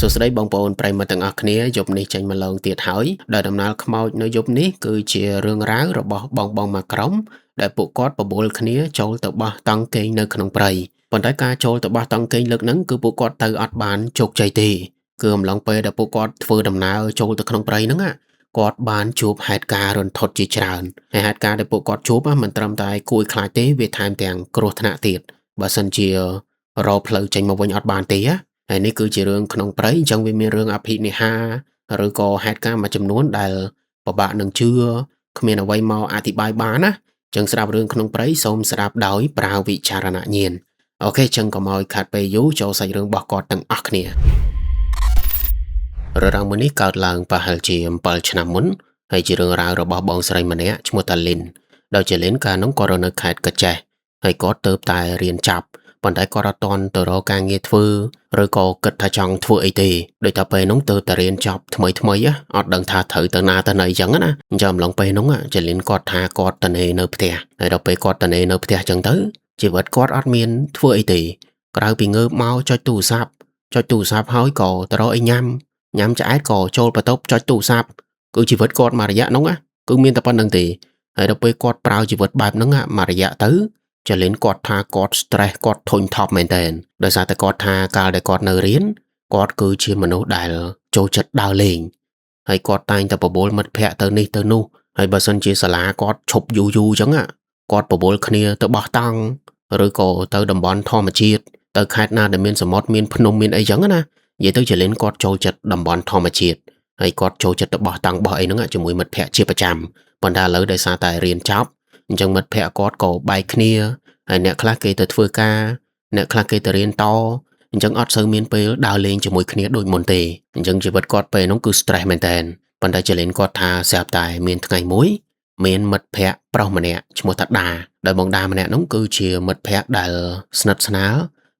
សួស្តីបងប្អូនប្រិយមិត្តទាំងអស់គ្នាយប់នេះចេញមកឡងទៀតហើយដោយដំណើរខ្មោចនៅយប់នេះគឺជារឿងរ៉ាវរបស់បងបងមួយក្រុមដែលពួកគាត់បបួលគ្នាចូលទៅបោះតង់គេងនៅក្នុងព្រៃប៉ុន្តែការចូលទៅបោះតង់គេងលើកហ្នឹងគឺពួកគាត់ទៅអត់បានជោគជ័យទេគឺអំឡុងពេលដែលពួកគាត់ធ្វើដំណើរចូលទៅក្នុងព្រៃហ្នឹងគាត់បានជួបហេតុការណ៍រន្ធត់ជាច្រើនហើយហេតុការណ៍ដែលពួកគាត់ជួបមិនត្រឹមតែគួរឲ្យខ្លាចទេវាថែមទាំងគ្រោះថ្នាក់ទៀតបើសិនជារកផ្លូវចេញមកវិញអត់បានទេហើយនេះគឺជារឿងក្នុងព្រៃអញ្ចឹងវាមានរឿងអភិនិហាឬក៏ហេតុការណ៍មួយចំនួនដែលពិបាកនឹងជឿគ្មានអ្វីមកអធិប្បាយបានណាអញ្ចឹងស្ដាប់រឿងក្នុងព្រៃសូមស្ដាប់ដោយប្រើវិចារណញ្ញាណអូខេអញ្ចឹងកុំឲ្យខាត់ពេលយូរចូលសាច់រឿងរបស់គាត់ទាំងអស់គ្នារឿងរ៉ាវមួយនេះកើតឡើងប្រហែលជា7ឆ្នាំមុនហើយជារឿងរ៉ាវរបស់បងស្រីម្នាក់ឈ្មោះតាលីនដោយជាលីនកាលនោះគាត់រស់នៅខេត្តកញ្ចេះហើយគាត់ទៅតែរៀនចាប់ប៉ុន្តែគាត់អត់ទាន់ទៅរកការងារធ្វើឬក៏គិតថាចង់ធ្វើអីទេដោយតែពេលនោះទៅតែរៀនចប់ថ្មីថ្មីអត់ដឹងថាត្រូវទៅណាទៅណីអញ្ចឹងណាអញ្ចឹងអំឡុងពេលនោះចលិនគាត់ថាគាត់តនេនៅផ្ទះហើយដល់ពេលគាត់តនេនៅផ្ទះអញ្ចឹងទៅជីវិតគាត់អត់មានធ្វើអីទេក្រៅពីងើបមកចុចទូរស័ព្ទចុចទូរស័ព្ទហើយក៏ទៅរកអីញ៉ាំញ៉ាំឆ្អែតក៏ចូលបន្ទប់ចុចទូរស័ព្ទគឺជីវិតគាត់មួយរយៈនោះគឺមានតែប៉ុណ្្នឹងទេហើយដល់ពេលគាត់ប្រើជីវិតបែបហ្នឹងមួយរយៈទៅចលិនគាត់ថាគាត់ stress គាត់ធុញថប់មែនតើដោយសារតែគាត់ថាកាលដែលគាត់នៅរៀនគាត់គឺជាមនុស្សដែលចូលចិត្តដើរលេងហើយគាត់តែងតែបបួលមិត្តភ័ក្តិទៅនេះទៅនោះហើយបើសិនជាសាលាគាត់ឈប់យូរយូរអញ្ចឹងគាត់បបួលគ្នាទៅបោះតង់ឬក៏ទៅតំបន់ធម្មជាតិទៅខេត្តណាដែលមានសមុទ្រមានភ្នំមានអីចឹងណានិយាយទៅចលិនគាត់ចូលចិត្តតំបន់ធម្មជាតិហើយគាត់ចូលចិត្តទៅបោះតង់បោះអីហ្នឹងជាមួយមិត្តភ័ក្តិជាប្រចាំប៉ុន្តែឥឡូវដោយសារតែរៀនចប់អញ្ចឹងមិត្តភ័ក្តិគាត់ក៏បែកគ្នាហើយអ្នកខ្លះគេទៅធ្វើការអ្នកខ្លះគេទៅរៀនតអញ្ចឹងអត់សូវមានពេលដើរលេងជាមួយគ្នាដូចមុនទេអញ្ចឹងជីវិតគាត់ពេលនោះគឺ stress មែនតើប៉ុន្តែចលិនគាត់ថាស្រាប់តែមានថ្ងៃមួយមានមិត្តភ័ក្តិប្រុសម្នាក់ឈ្មោះតាដាដោយបងដាម្នាក់នោះគឺជាមិត្តភ័ក្តិដែលស្និទ្ធស្នាល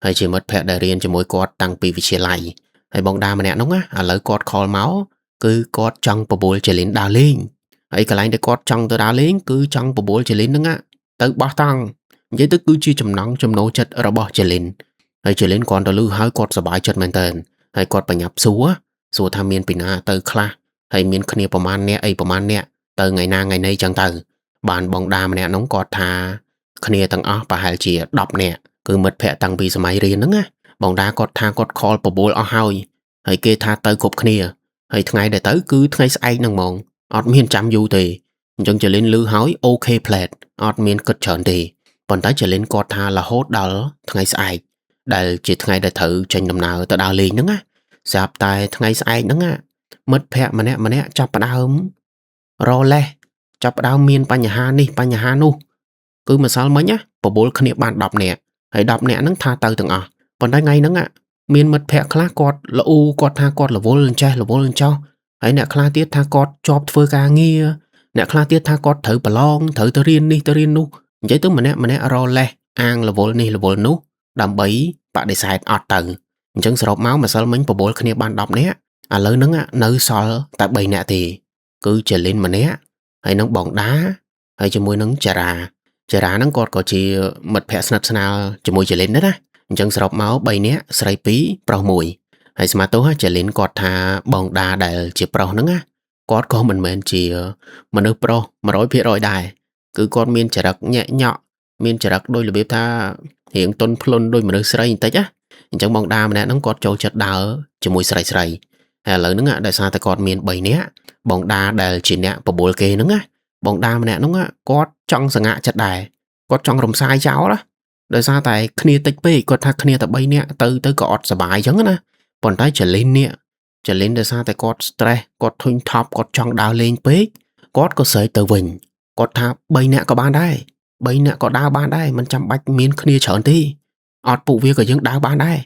ហើយជាមិត្តភ័ក្តិដែលរៀនជាមួយគាត់តាំងពីវិទ្យាល័យហើយបងដាម្នាក់នោះឥឡូវគាត់ខលមកគឺគាត់ចង់បបួលចលិនដើរលេងហើយកន្លែងដែលគាត់ចង់ទៅដើរលេងគឺចង់បបួលចលិនហ្នឹងទៅបោះតង់និយាយទៅគឺជាចំណង់ចំណូលចិត្តរបស់ចលិនហើយចលិនគាត់ទៅលឺហើយគាត់សប្បាយចិត្តមែនតើហើយគាត់បញ្ញាប់សួរថាមានពីណាទៅខ្លះហើយមានគ្នាប្រមាណអ្នកអីប្រមាណអ្នកទៅថ្ងៃណាថ្ងៃណីចឹងទៅបានបងដាម្នាក់ហ្នឹងគាត់ថាគ្នាទាំងអស់ប្រហែលជា10នាក់គឺមិត្តភ័ក្តិតាំងពីសម័យរៀនហ្នឹងណាបងដាគាត់ថាគាត់ខលបបួលអស់ហើយហើយគេថាទៅគ្រប់គ្នាហើយថ្ងៃដែលទៅគឺថ្ងៃស្អែកហ្នឹងហ្មងអត់មានចាំយូរទេអញ្ចឹងចលិនលឺហើយអូខេផ្លែតអត់មានគិតច្រើនទេប៉ុន្តែចលិនគាត់ថារហូតដល់ថ្ងៃស្អែកដែលជាថ្ងៃដែលត្រូវចេញដំណើរទៅដើរលេងហ្នឹងណាស្រាប់តែថ្ងៃស្អែកហ្នឹងមិត្តភ័ក្តិម្នាក់ម្នាក់ចាប់ផ្ដើមរលេះចាប់ផ្ដើមមានបញ្ហានេះបញ្ហានោះគឺម្សិលមិញណាបបួលគ្នាបាន10នាក់ហើយ10នាក់ហ្នឹងថាទៅទាំងអស់ប៉ុន្តែថ្ងៃហ្នឹងមានមិត្តភ័ក្តិខ្លះគាត់ល្អូគាត់ថាគាត់រវល់អញ្ចេះរវល់អញ្ចោះហើយអ្នកខ្លះទៀតថាគាត់ជាប់ធ្វើការងារអ្នកខ្លះទៀតថាគាត់ត្រូវប្រឡងត្រូវទៅរៀននេះទៅរៀននោះនិយាយទៅម្នាក់ម្នាក់រលេះអាងរវល់នេះរវល់នោះដើម្បីបដិសេធអត់ទៅអញ្ចឹងសរុបមកម្សិលមិញបបួលគ្នាបាន10នាក់ឥឡូវហ្នឹងនៅសល់តែ3នាក់ទេគឺចលិនម្នាក់ហើយនឹងបងដាហើយជាមួយនឹងចារាចារាហ្នឹងគាត់ក៏ជាមិត្តភ័ក្តិស្និទ្ធស្នាលជាមួយចលិនដែរណាអញ្ចឹងសរុបមក3នាក់ស្រី2ប្រុស1ហើយស្មាទោសចលិនគាត់ថាបងដាដែលជាប្រុសហ្នឹងណាគាត់ក៏មិនមែនជាមនុស្សប្រុស100%ដែរគឺគាត់មានចរិតញាក់ញក់មានចរិតដោយរបៀបថារៀងតុនភ្លុនដោយមនុស្សស្រីបន្តិចណាអញ្ចឹងបងដាម្នាក់ហ្នឹងគាត់ចូលចិត្តដើរជាមួយស្រីស្រីហើយឥឡូវហ្នឹងដោយសារតែគាត់មាន3នាក់បងដាដែលជាអ្នកបបួលគេហ្នឹងណាបងដាម្នាក់ហ្នឹងគាត់ចង់សង្ហាក់ចិត្តដែរគាត់ចង់រំសាយចោលណាដោយសារតែគ្នាតិចពេកគាត់ថាគ្នាតែ3នាក់ទៅក៏អត់សប្បាយអញ្ចឹងណាប៉ុន្តែចលិននេះចលិនដោយសារតែគាត់ stress គាត់ធុញថប់គាត់ចង់ដើរលេងពេកគាត់ក៏ស្រែកទៅវិញគាត់ថា3នាក់ក៏បានដែរ3នាក់ក៏ដើរបានដែរមិនចាំបាច់មានគ្នាច្រើនទេអត់ពួកវាក៏យើងដើរបានដែរ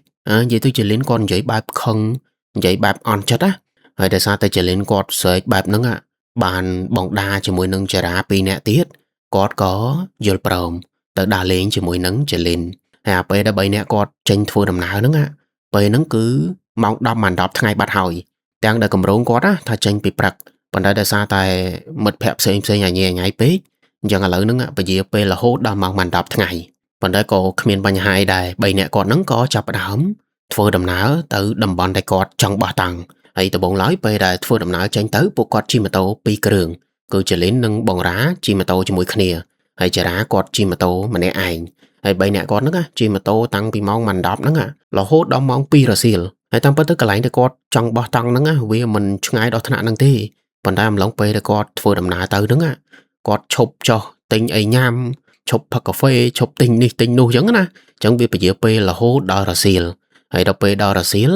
និយាយទៅចលិនគាត់និយាយបែបខឹងនិយាយបែបអន់ចិត្តណាហើយដោយសារតែចលិនគាត់ស្រែកបែបហ្នឹងបានបងដាជាមួយនឹងចារា2នាក់ទៀតគាត់ក៏យល់ព្រមទៅដើរលេងជាមួយនឹងចលិនហើយអាពេលដែល3នាក់គាត់ចេញធ្វើដំណើរហ្នឹងពេលហ្នឹងគឺម៉ោង10ម៉ាន់10ថ្ងៃបាត់ហើយទាំងដែលកម្រងគាត់ថាចេញពីព្រឹកប៉ុន្តែដោយសារតែមិត្តភ័ក្តិផ្សេងផ្សេងញ៉ៃញ៉ៃពេកអញ្ចឹងឥឡូវហ្នឹងពជាពេលរហូតដល់ម៉ោងម៉ាន់10ថ្ងៃប៉ុន្តែក៏គ្មានបញ្ហាអីដែរ3នាក់គាត់ហ្នឹងក៏ចាប់ផ្ដើម ធ្វើដំណើរទៅតំបន់ដែលគាត់ចង់បោះតង់ហើយដំបូងឡើយពេលដែលធ្វើដំណើរចេញទៅពួកគាត់ជិះម៉ូតូ2គ្រឿងគឺចលិននិងបងរ៉ាជិះម៉ូតូជាមួយគ្នាហើយចារាគាត់ជិះម៉ូតូម្នាក់ឯងហើយ3នាក់គាត់ហ្នឹងជិះម៉ូតូតាំងពីម៉ោង10ហ្នឹងរហូតដល់ម៉ោង2រសៀលហើយតាមពិតទៅកន្លែងដែលគាត់ចង់បោះតង់ហ្នឹងវាមិនឆ្ងាយដល់ថ្នាក់ហ្នឹងទេប៉ុន្តែអំឡុងពេលដែលគាត់ធ្វើដំណើរទៅហ្នឹងគាត់ឈប់ចុះទិញអីញ៉ាំឈប់ផឹកកាហ្វេឈប់ទិញនេះទិញនោះអញ្ចឹងណាអញ្ចឹងវាពជាពេលរហូតដល់រសៀលហើយដល់ពេលដល់រសៀល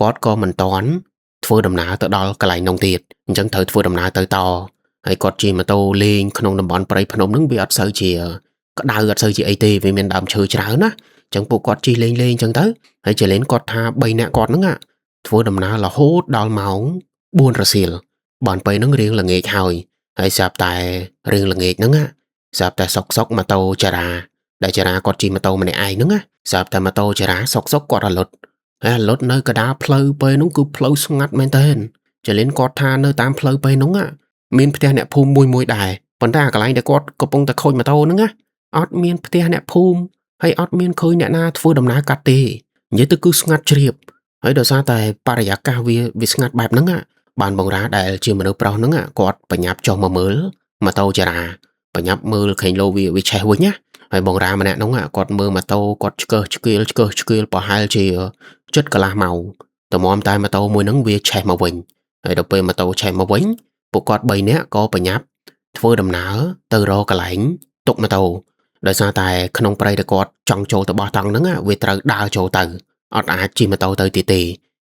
គាត់ក៏មិនតាន់ធ្វើដំណើរទៅដល់កន្លែងនោះទៀតអញ្ចឹងត្រូវធ្វើដំណើរទៅតហើយគាត់ជិះម៉ូតូលេងក្នុងតំបន់ព្រៃភ្នំហ្នឹងវាអត់សូវជាក្តៅអត់សូវជាអីទេវាមានដើមឈើច្រើនណាអញ្ចឹងពួកគាត់ជិះលេងលេងអញ្ចឹងទៅហើយចលេនគាត់ថា3នាក់គាត់ហ្នឹងធ្វើដំណើររហូតដល់ម៉ោង4រសៀលបានពេលហ្នឹងរៀងល្ងាចហើយហើយស្រាប់តែរឿងល្ងាចហ្នឹងស្រាប់តែសុកសុកម៉ូតូចារាដែលចារាគាត់ជិះម៉ូតូម្នាក់ឯងហ្នឹងស្រាប់តែម៉ូតូចារាសុកសុកគាត់រលត់ហើយរលត់នៅកណ្ដាលផ្លូវពេលហ្នឹងគឺផ្លូវស្ងាត់មែនទែនចលិនគាត់ថានៅតាមផ្លូវពេលហ្នឹងមានផ្ទះអ្នកភូមិមួយមួយដែរប៉ុន្តែអាកន្លែងដែលគាត់កំពុងតែខូចម៉ូតូហ្នឹងអត់មានផ្ទះអ្នកភូមិហើយអត់មានឃើញអ្នកណាធ្វើដំណើរកាត់ទេនិយាយទៅគឺស្ងាត់ជ្រាបហើយដោយសារតែបរិយាកាសវាស្ងាត់បែបហ្នឹងបានបងរ៉ាដែលជាមនុស្សប្រុសហ្នឹងគាត់បញ្ញាប់ចុះមកមើលម៉ូតូចារាបញ្ញាប់មើលឃើញលោវាឆេះវិញណាហើយបងរ៉ាម្នាក់ហ្នឹងគាត់មើលម៉ូតូគាត់ឆ្កឹះឆ្កៀលឆ្កឹះឆ្កៀលប្រហែលជាជិតកន្លះម៉ោងតម្រាំតែម៉ូតូមួយហ្នឹងវាឆេះមកវិញហើយដល់ពេលម៉ូតូឆេះមកវិញពួកគាត់3នាក់ក៏បញ្ញាប់ធ្វើដំណើរទៅរកកន្លែងទុកម៉ូតូដោយសារតែក្នុងព្រៃដែលគាត់ចង់ចូលទៅបោះតង់ហ្នឹងវាត្រូវដើរចូលទៅអត់អាចជិះម៉ូតូទៅទៀតទេ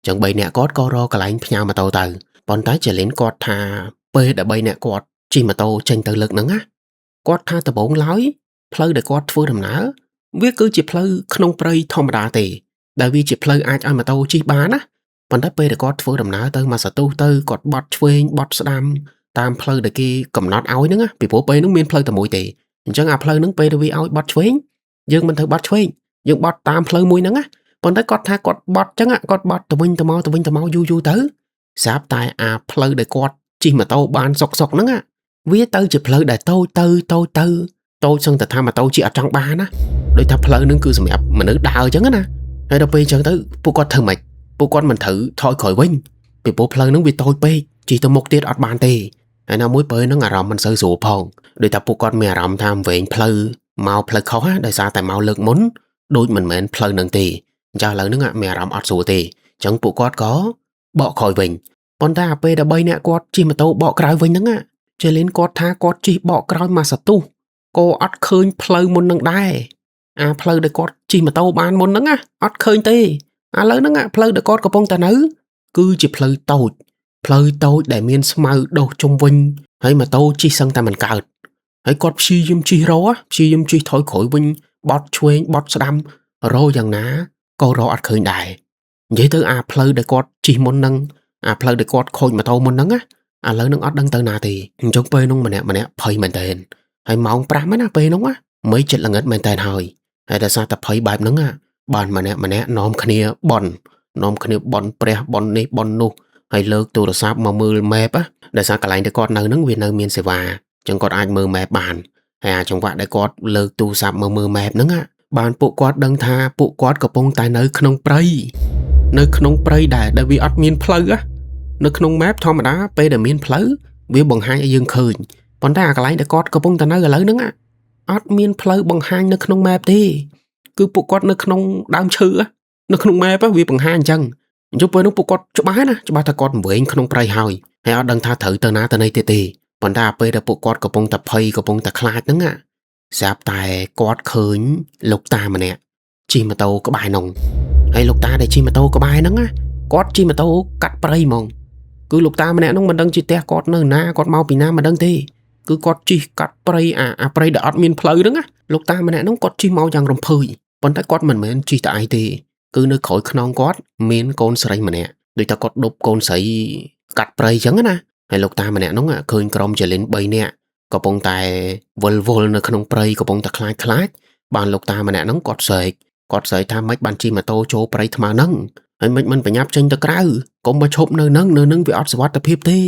ចឹង3នាក់គាត់ក៏រកកន្លែងផ្ញើម៉ូតូទៅប៉ុន្តែចលិនគាត់ថាពេលដែល3នាក់គាត់ជិះម៉ូតូចេញទៅលើកហ្នឹងណាគាត់ថាដំបូងឡើយផ្លូវដែលគាត់ធ្វើដំណើរវាគឺជាផ្លូវក្នុងព្រៃធម្មតាទេដែលវាជាផ្លូវអាចឲ្យម៉ូតូជិះបានណាប៉ុន្តែពេលដែលគាត់ធ្វើដំណើរទៅមកសន្ទុះទៅគាត់បត់ឆ្វេងបត់ស្ដាំតាមផ្លូវដែលគេកំណត់ឲ្យហ្នឹងណាពីព្រោះពេលហ្នឹងមានផ្លូវតែមួយទេអញ្ចឹងអាផ្លូវហ្នឹងពេលដែលវាឲ្យបត់ឆ្វេងយើងមិនត្រូវបត់ឆ្វេងយើងបត់តាមផ្លូវមួយហ្នឹងណាប៉ុន្តែគាត់ថាគាត់បត់អញ្ចឹងគាត់បត់ទៅវិញទៅមកទៅវិញទៅមកយូរយូរទៅស្រាប់តែអាផ្លូវដែលគាត់ជិះម៉ូតូបានសុកសុកហ្នឹងវាទៅជាផ្លូវដែលតូចទៅតូចទៅតូចសឹងតែថាម៉ូតូជិះអត់ចង់បានណាដូចថាផ្លូវហ្នឹងគឺសម្រាប់មនុស្សដើរអញ្ចឹងណាហើយដល់ពេលអញ្ចឹងទៅពួកគាត់ធ្វើម៉េចពួកគាត់មិនត្រូវថយក្រោយវិញពីព្រោះផ្លូវហ្នឹងវាតូចពេកជិះទៅមុខទៀតអត់បានទេហើយណាមួយពេលហ្នឹងអារម្មណ៍មិនសូវស្រួលផងដូចថាពួកគាត់មានអារម្មណ៍ថាវែងផ្លូវមកផ្លូវខុសណាដោយសារតែមកលើកមុនដូចមិនមែនផ្លូវហ្នឹងទេអញ្ចឹងឥឡូវហ្នឹងមានអារម្មណ៍អត់ស្រួលទេអញ្ចឹងពួកគាត់ក៏បកក្រោយវិញប៉ុន្តែអាពេលដែល3នាក់គាត់ជិះម៉ូតូបកក្រោយវិញហ្នឹងជេលីនគាត់ថាគាត់ជិះបកក្រោយមកសន្ទុះក៏អត់ឃើញផ្លូវមុននឹងដែរអាផ្លូវដែលគាត់ជិះម៉ូតូបានមុនហ្នឹងអត់ឃើញទេឥឡូវហ្នឹងផ្លូវដែលគាត់កំពុងតែនៅគឺជាផ្លូវតូចផ្លូវតូចដែលមានស្មៅដុះជុំវិញហើយម៉ូតូជិះសឹងតែមិនកើតហើយគាត់ព្យាយាមជិះរកព្យាយាមជិះថយក្រោយវិញបត់ឆ្វេងបត់ស្ដាំរកយ៉ាងណាក៏រកអត់ឃើញដែរនិយាយទៅអាផ្លូវដែលគាត់ជិះមុនហ្នឹងអាផ្លូវដែលគាត់ខូចម៉ូតូមុនហ្នឹងណាឥឡូវនឹងអត់ដឹងទៅណាទេអញ្ចឹងពេលនោះម្នាក់ម្នាក់ភ័យមែនទែនហើយម៉ោង5ណាពេលនោះណាមិនចិត្តល្ងិតមែនទែនហើយហើយដោយសារតែភ័យបែបហ្នឹងបានម្នាក់ម្នាក់នាំគ្នាបន់នាំគ្នាបន់ព្រះបន់នេះបន់នោះហើយលើកទូរស័ព្ទមកមើល map ដោយសារកន្លែងដែលគាត់នៅហ្នឹងវានៅមានសេវាអញ្ចឹងគាត់អាចមើល map បានហើយអាចង្វាក់ដែលគាត់លើកទូរស័ព្ទមកមើល map ហ្នឹងបានពួកគាត់ដឹងថាពួកគាត់កំពុងតែនៅក្នុងព្រៃនៅក្នុងព្រៃដែលវាអត់មានផ្លូវនៅក្នុង map ធម្មតាពេលដែលមានផ្លូវវាបង្ហាញឲ្យយើងឃើញប៉ុន្តែអាកន្លែងដែលគាត់កំពុងតែនៅឥឡូវហ្នឹងអត់មានផ្លូវបង្ហាញនៅក្នុង map ទេគឺពួកគាត់នៅក្នុងដើមឈើនៅក្នុង map វាបង្ហាញអញ្ចឹងអញ្ចឹងពេលនោះពួកគាត់ច្បាស់ណាច្បាស់ថាគាត់វែងក្នុងព្រៃហើយហើយអត់ដឹងថាត្រូវទៅណាទៅណីទៀតទេប៉ុន្តែពេលដែលពួកគាត់កំពុងតែភ័យកំពុងតែខ្លាចហ្នឹងស្រាប់តែគាត់ឃើញលោកតាម្នាក់ជិះម៉ូតូក្បែរនោះហើយលោកតាដែលជិះម៉ូតូក្បែរហ្នឹងគាត់ជិះម៉ូតូកាត់ព្រៃហ្មងគឺលោកតាម្នាក់ហ្នឹងមិនដឹងជាផ្ទះគាត់នៅណាគាត់មកពីណាមិនដឹងទេគឺគាត់ជិះកាត់ព្រៃអាព្រៃដែលអត់មានផ្លូវហ្នឹងណាលោកតាម្នាក់ហ្នឹងគាត់ជិះមកយ៉ាងរំភើយប៉ុន្តែគាត់មិនមែនជិះតែឯងទេគឺនៅក្រោយខ្នងគាត់មានកូនស្រីម្នាក់ដូចថាគាត់ដប់កូនស្រីកាត់ព្រៃអញ្ចឹងណាហើយលោកតាម្នាក់ហ្នឹងឃើញក្រុមចលិន3នាក់កំពុងតែវិលវល់នៅក្នុងព្រៃកំពុងតែខ្លាចខ្លាចបានលោកតាម្នាក់ហ្នឹងគាត់ស្រែកថាម៉េចបានជិះម៉ូតូចូលព្រៃថ្មហ្នឹងហើយមិនមិនប្រញាប់ចេញទៅក្រៅកុំមកឈប់នៅហ្នឹងនៅហ្នឹងវាអត់សុវត្ថិភាពទេ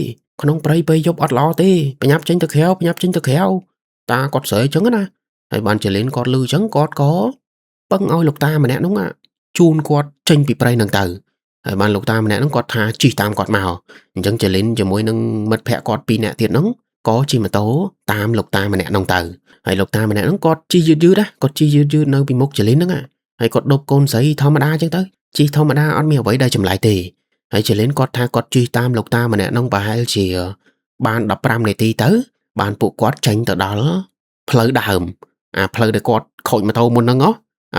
ក្នុងព្រៃពេលយប់អត់ល្អទេប្រញាប់ចេញទៅក្រៅប្រញាប់ចេញទៅក្រៅតាគាត់ស្រែកអញ្ចឹងណាហើយបានចលិនគាត់លឺអញ្ចឹងគាត់ក៏ពឹងឲ្យលោកតាម្នាក់ហ្នឹង ជូនគាត់ចេញពីព្រៃហ្នឹងទៅហើយបានលោកតាម្នាក់ហ្នឹងគាត់ថាជិះតាមគាត់មកអញ្ចឹងចលិនជាមួយនឹងមិត្តភ័ក្តិគាត់2នាក់ទៀតហ្នឹងក៏ជិះម៉ូតូតាមលោកតាម្នាក់ហ្នឹងទៅហើយលោកតាម្នាក់ហ្នឹងគាត់ជិះយឺតយឺតណាគាត់ជិះយឺតយឺតនៅពីមុខចលិនហ្នឹងហើយគាត់ដប់កូនស្រីធម្មតាអញ្ចឹងទៅជិះធម្មតាអត់មានអ្វីដែលចម្លែកទេហើយចលិនគាត់ថាគាត់ជិះតាមលោកតាម្នាក់ហ្នឹងប្រហែលជាបាន15នាទីទៅបានពួកគាត់ចេញទៅដល់ផ្លូវដើមអាផ្លូវដែលគាត់ខូចម៉ូតូមុនហ្នឹងឥ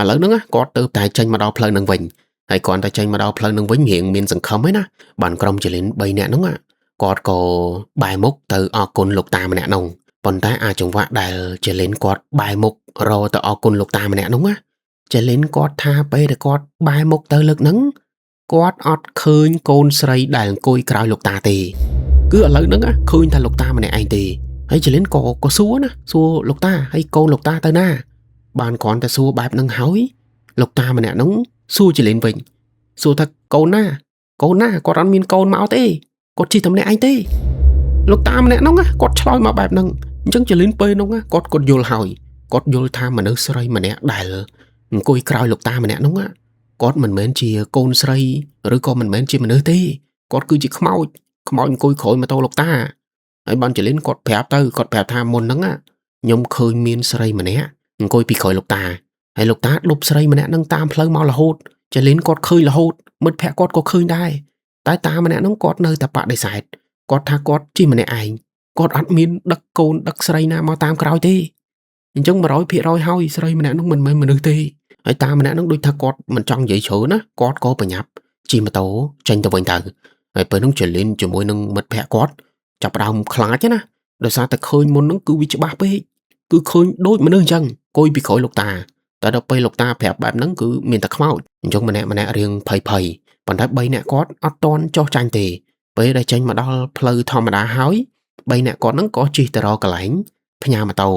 ឡូវហ្នឹងគាត់ទៅតែចេញមកដល់ផ្លូវហ្នឹងវិញហើយគាត់តែចេញមកដល់ផ្លូវហ្នឹងវិញរៀងមានសង្ឃឹមឯណាបានក្រុមចលិន3នាក់ហ្នឹងគាត់ក៏បែរមុខទៅអរគុណលោកតាម្នាក់ហ្នឹងប៉ុន្តែអាចង្វាក់ដែលចលិនគាត់បែរមុខរទៅអរគុណលោកតាម្នាក់ហ្នឹងណាចលិនគាត់ថាពេលដែលគាត់បែរមុខទៅលើកហ្នឹងគាត់អត់ឃើញកូនស្រីដែលអង្គុយក្រោយលោកតាទេគឺឥឡូវហ្នឹងឃើញថាលោកតាម្នាក់ឯងទេហើយចលិនក៏សួរណាសួរលោកតាហើយកូនលោកតាទៅណាបានគ្រាន់តែសួរបែបហ្នឹងហើយលោកតាម្នាក់ហ្នឹងសួរចលិនវិញសួរថាកូនណាកូនណាគាត់អត់មានកូនមកទេគាត់ជិះតែម្នាក់ឯងទេលោកតាម្នាក់ហ្នឹងគាត់ឆ្លើយមកបែបហ្នឹងអញ្ចឹងចលិនពេលហ្នឹងគាត់យល់ហើយគាត់យល់ថាមនុស្សស្រីម្នាក់ដែលអង្គុយក្រោយលោកតាម្នាក់ហ្នឹងគាត់មិនមែនជាកូនស្រីឬក៏មិនមែនជាមនុស្សទេគាត់គឺជាខ្មោចខ្មោចអង្គុយក្រោយម៉ូតូលោកតាហើយបានចលិនគាត់ប្រាប់ទៅគាត់ប្រាប់ថាមុនហ្នឹងខ្ញុំឃើញមានស្រីម្នាក់អង្គុយពីក្រោយលោកតាហើយលោកតាដប់ស្រីម្នាក់ហ្នឹងតាមផ្លូវមករហូតចលិនគាត់ឃើញរហូតមិត្តភ័ក្តិគាត់ក៏ឃើញដែរតែតាម្នាក់ហ្នឹងគាត់នៅតែបដិសេធគាត់ថាគាត់ជិះម្នាក់ឯងគាត់អត់មានដឹកកូនដឹកស្រីណាមកតាមក្រោយទេអញ្ចឹង100%ហើយស្រីម្នាក់ហ្នឹងមិនមែនមនុស្សទេហើយតាម្នាក់ហ្នឹងដូចថាគាត់មិនចង់និយាយច្រើនណាគាត់ក៏ប្រញាប់ជិះម៉ូតូចេញទៅវិញទៅហើយពេលហ្នឹងចលិនជាមួយនឹងមិត្តភ័ក្តិគាត់ចាប់ផ្ដើមខ្លាចណាដោយសារតែឃើញមុនហ្នឹងគឺវាច្បាស់ពេកគឺឃើញដូចមនុស្សអញ្ចឹងអង្គុយពីក្រោយលោកតាតែដល់ពេលលោកតាប្រាប់បែបហ្នឹងគឺមានតែខ្មោចអញ្ចឹងម្នាក់ម្នាក់រៀងភ័យភ័យប៉ុន្តែ3នាក់គាត់អត់ទាន់ចុះចាញ់ទេពេលដែលចេញមកដល់ផ្លូវធម្មតាហើយ3នាក់គាត់ហ្នឹងក៏ជិះទៅរកកន្លែងផ្ញើម៉ូតូ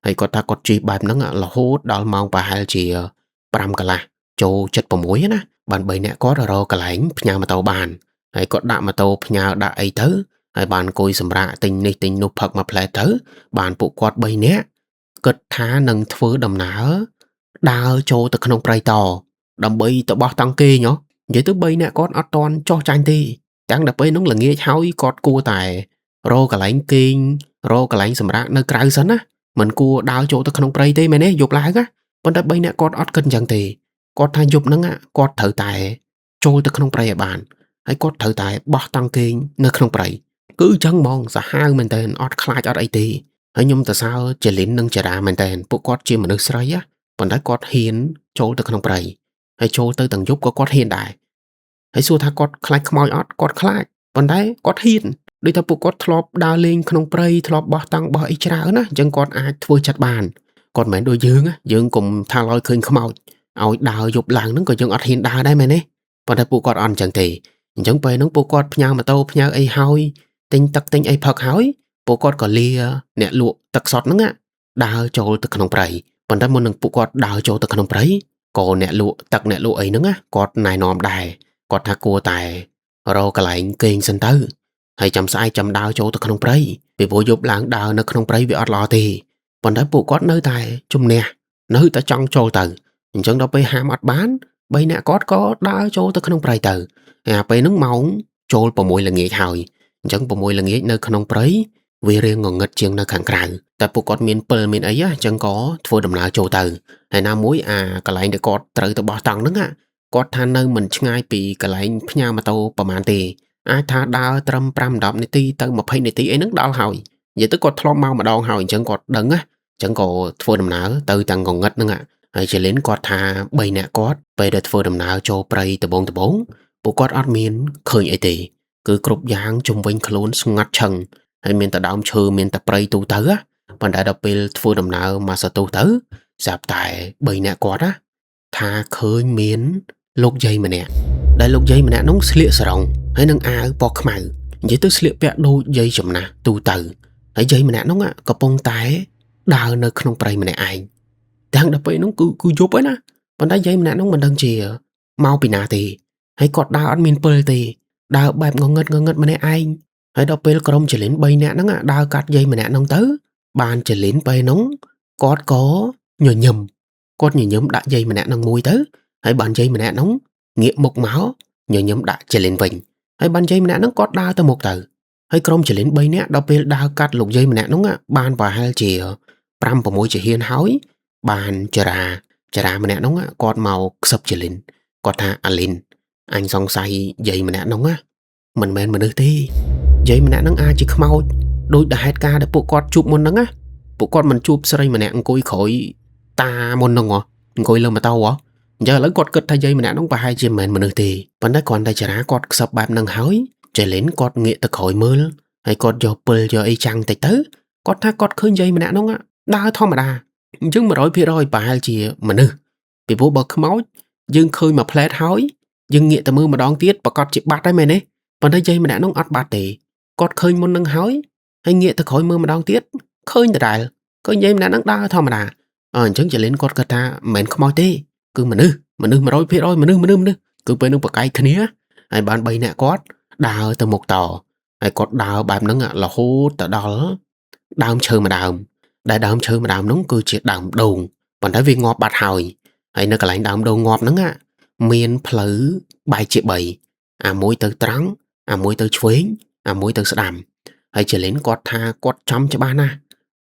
ហើយគាត់ថាគាត់ជិះបែបហ្នឹងរហូតដល់ម៉ោងប្រហែលជា5កន្លះចូល76ណាបាន3នាក់គាត់រកកន្លែងផ្ញើម៉ូតូបានហើយគាត់ដាក់ម៉ូតូផ្ញើដាក់អីទៅហើយបានអង្គុយសម្រាកទិញនេះទិញនោះផឹកមួយផ្លែទៅបានពួកគាត់3នាក់គិតថានឹងធ្វើដំណើរដើរចូលទៅក្នុងព្រៃតដើម្បីទៅបោះតង់គេងនិយាយទៅ3នាក់គាត់អត់ទាន់ចោះចាញ់ទេទាំងដល់ពេលនោះល្ងាចហើយគាត់គួរតែរកកន្លែងគេងរកកន្លែងសម្រាកនៅក្រៅសិនណាមិនគួរដើរចូលទៅក្នុងព្រៃទេមែនទេយប់ឡើងណាប៉ុន្តែ3នាក់គាត់អត់គិតអញ្ចឹងទេគាត់ថាយប់ហ្នឹងគាត់ត្រូវតែចូលទៅក្នុងព្រៃឲ្យបានហើយគាត់ត្រូវតែបោះតង់គេងនៅក្នុងព្រៃគឺអញ្ចឹងហ្មងសាហាវមែនតើអត់ខ្លាចអត់អីទេហើយខ្ញុំទៅសើចលិននិងចរាមែនតើពួកគាត់ជាមនុស្សស្រីណាប៉ុន្តែគាត់ហ៊ានចូលទៅក្នុងព្រៃហើយចូលទៅទាំងយប់ក៏គាត់ហ៊ានដែរហើយសួរថាគាត់ខ្លាចខ្មោចអត់គាត់ខ្លាចប៉ុន្តែគាត់ហ៊ានដូចថាពួកគាត់ធ្លាប់ដើរលេងក្នុងព្រៃធ្លាប់បោះតង់បោះអីច្រើនណាអញ្ចឹងគាត់អាចធ្វើចិត្តបានគាត់មិនមែនដូចយើងយើងកុំថាឡើយឃើញខ្មោចឲ្យដើរយប់ឡើងហ្នឹងក៏យើងអត់ហ៊ានដើរដែរមែនទេប៉ុន្តែពួកគាត់អត់អញ្ចឹងទេអញ្ចឹងពេលហ្នឹងពួកគាត់ផ្ញើម៉ូតូផ្ញើអីហើយទិញទឹកទិញអីផឹកហើយពួកគាត់ក៏លាអ្នកលក់ទឹកសុទ្ធហ្នឹងដើរចូលទៅក្នុងព្រៃប៉ុន្តែមុននឹងពួកគាត់ដើរចូលទៅក្នុងព្រៃក៏អ្នកលក់ទឹកអ្នកលក់អីហ្នឹងគាត់ណែនាំដែរគាត់ថាគួរតែរកកន្លែងគេងសិនទៅហើយចាំស្អែកចាំដើរចូលទៅក្នុងព្រៃពីព្រោះយប់ឡើងដើរនៅក្នុងព្រៃវាអត់ល្អទេប៉ុន្តែពួកគាត់នៅតែជំនះនៅតែចង់ចូលទៅអញ្ចឹងដល់ពេលហាមអត់បាន3នាក់គាត់ក៏ដើរចូលទៅក្នុងព្រៃទៅហើយពេលហ្នឹងម៉ោងចូល6ល្ងាចហើយអញ្ចឹង6ល្ងាចនៅក្នុងព្រៃវារៀងងងឹតជាងនៅខាងក្រៅតែពួកគាត់មានពិលមានអីអញ្ចឹងក៏ធ្វើដំណើរចូលទៅហើយណាមួយអាកន្លែងដែលគាត់ត្រូវទៅបោះតង់ហ្នឹងគាត់ថានៅមិនឆ្ងាយពីកន្លែងផ្ញើម៉ូតូប្រហែលទេអាចថាដើរត្រឹម5 10នាទីទៅ20នាទីអីហ្នឹងដល់ហើយនិយាយទៅគាត់ធ្លាប់មកម្ដងហើយអញ្ចឹងគាត់ដឹងណាអញ្ចឹងក៏ធ្វើដំណើរទៅទាំងងងឹតហ្នឹងហើយចលិនគាត់ថា3នាក់គាត់ពេលដែលធ្វើដំណើរចូលព្រៃដបងដបងពួកគាត់អត់មានឃើញអីទេគឺគ្រប់យ៉ាងជុំវិញខ្លួនស្ងាត់ឈឹងហើយមានតែដើមឈើមានតែព្រៃទូទៅប៉ុន្តែដល់ពេលធ្វើដំណើរមកសតុះទៅស្រាប់តែ3នាក់គាត់ណាថាឃើញមានលោកយាយម្នាក់ដែលលោកយាយម្នាក់នោះស្លៀកសរងហើយនឹងអាវពណ៌ខ្មៅនិយាយទៅស្លៀកពាក់ដូចយាយចំណាស់ទូទៅហើយយាយម្នាក់នោះកំពុងតែដើរនៅក្នុងព្រៃម្នាក់ឯងទាំងដល់ពេលនោះគឺយប់ហើយណាប៉ុន្តែយាយម្នាក់នោះមិនដឹងជាមកពីណាទេហើយគាត់ដើរអត់មានពិលទេដើរបែបងងឹតងងឹតម្នាក់ឯងហើយដល់ពេលក្រុមចលិន3នាក់ហ្នឹងដើរកាត់យាយម្នាក់ហ្នឹងទៅបានចលិនពេលហ្នឹងគាត់ក៏ញញឹមគាត់ញញឹមដាក់យាយម្នាក់ហ្នឹងមួយទៅ ហើយបានយាយម្នាក់ហ្នឹងងាកមុខមកញញឹមដាក់ចលិនវិញហើយបានយាយម្នាក់ហ្នឹងគាត់ដើរទៅមុខទៅហើយក្រុមចលិន3នាក់ដល់ពេលដើរកាត់លោកយាយម្នាក់ហ្នឹងបានប្រហែលជា5 6ជាហ៊ានហើយបានចរាម្នាក់ហ្នឹងគាត់មកខ្សឹបចលិនគាត់ថាអាលីនអញសង្ស័យយាយម្នាក់ហ្នឹងមិនមែនមនុស្សទេយាយម្នាក់ហ្នឹងអាចជាខ្មោចដោយដែលហេតុការណ៍ដែលពួកគាត់ជួបមុនហ្នឹងណាពួកគាត់មិនជួបស្រីម្នាក់អង្គុយក្រោយតាមុនហ្នឹងហ៎អង្គុយលើម៉ូតូហ៎អញ្ចឹងឥឡូវគាត់គិតថាយាយម្នាក់ហ្នឹងប្រហែលជាមិនមែនមនុស្សទេប៉ុន្តែគ្រាន់តែចរាគាត់ខ្សឹបបែបហ្នឹងហើយចលិនគាត់ងាកទៅក្រោយមើលហើយគាត់យកពិលយកអីចាំងតិចទៅគាត់ថាគាត់ឃើញយាយម្នាក់ហ្នឹងដើរធម្មតាអញ្ចឹង100%ប្រហែលជាមនុស្សពីព្រោះបើខ្មោចយើងឃើញមួយផ្លែតហើយយើងងាកទៅមើលម្ដងទៀតប្រកាសជាបាត់ហើយមែនទេប៉ុន្តែយាយម្នាក់ហ្នឹងអត់បាត់ទេគាត់ឃើញមុននឹងហើយហើយងាកទៅក្រោយមើលម្ដងទៀតឃើញដដែលឃើញយាយម្នាក់ហ្នឹងដើរធម្មតាអញ្ចឹងចលិនគាត់គិតថាមិនមែនខ្មោចទេគឺមនុស្ស100%មនុស្សគឺពេលនឹងប្រកែកគ្នាហើយបាន3នាក់គាត់ដើរទៅមុខតហើយគាត់ដើរបែបហ្នឹងរហូតទៅដល់ដើមឈើម្ដើមដែលដើមឈើម្ដើមហ្នឹងគឺជាដើមដូងប៉ុន្តែវាងាប់បាត់ហើយហើយនៅកន្លែងដើមដូងងាប់ហ្នឹងមានផ្លូវបែកជា3អាមួយទៅត្រង់អាមួយទៅឆ្វេងអាមួយទៅស្ដាំហើយចលិនគាត់ថាគាត់ចំច្បាស់ណាស់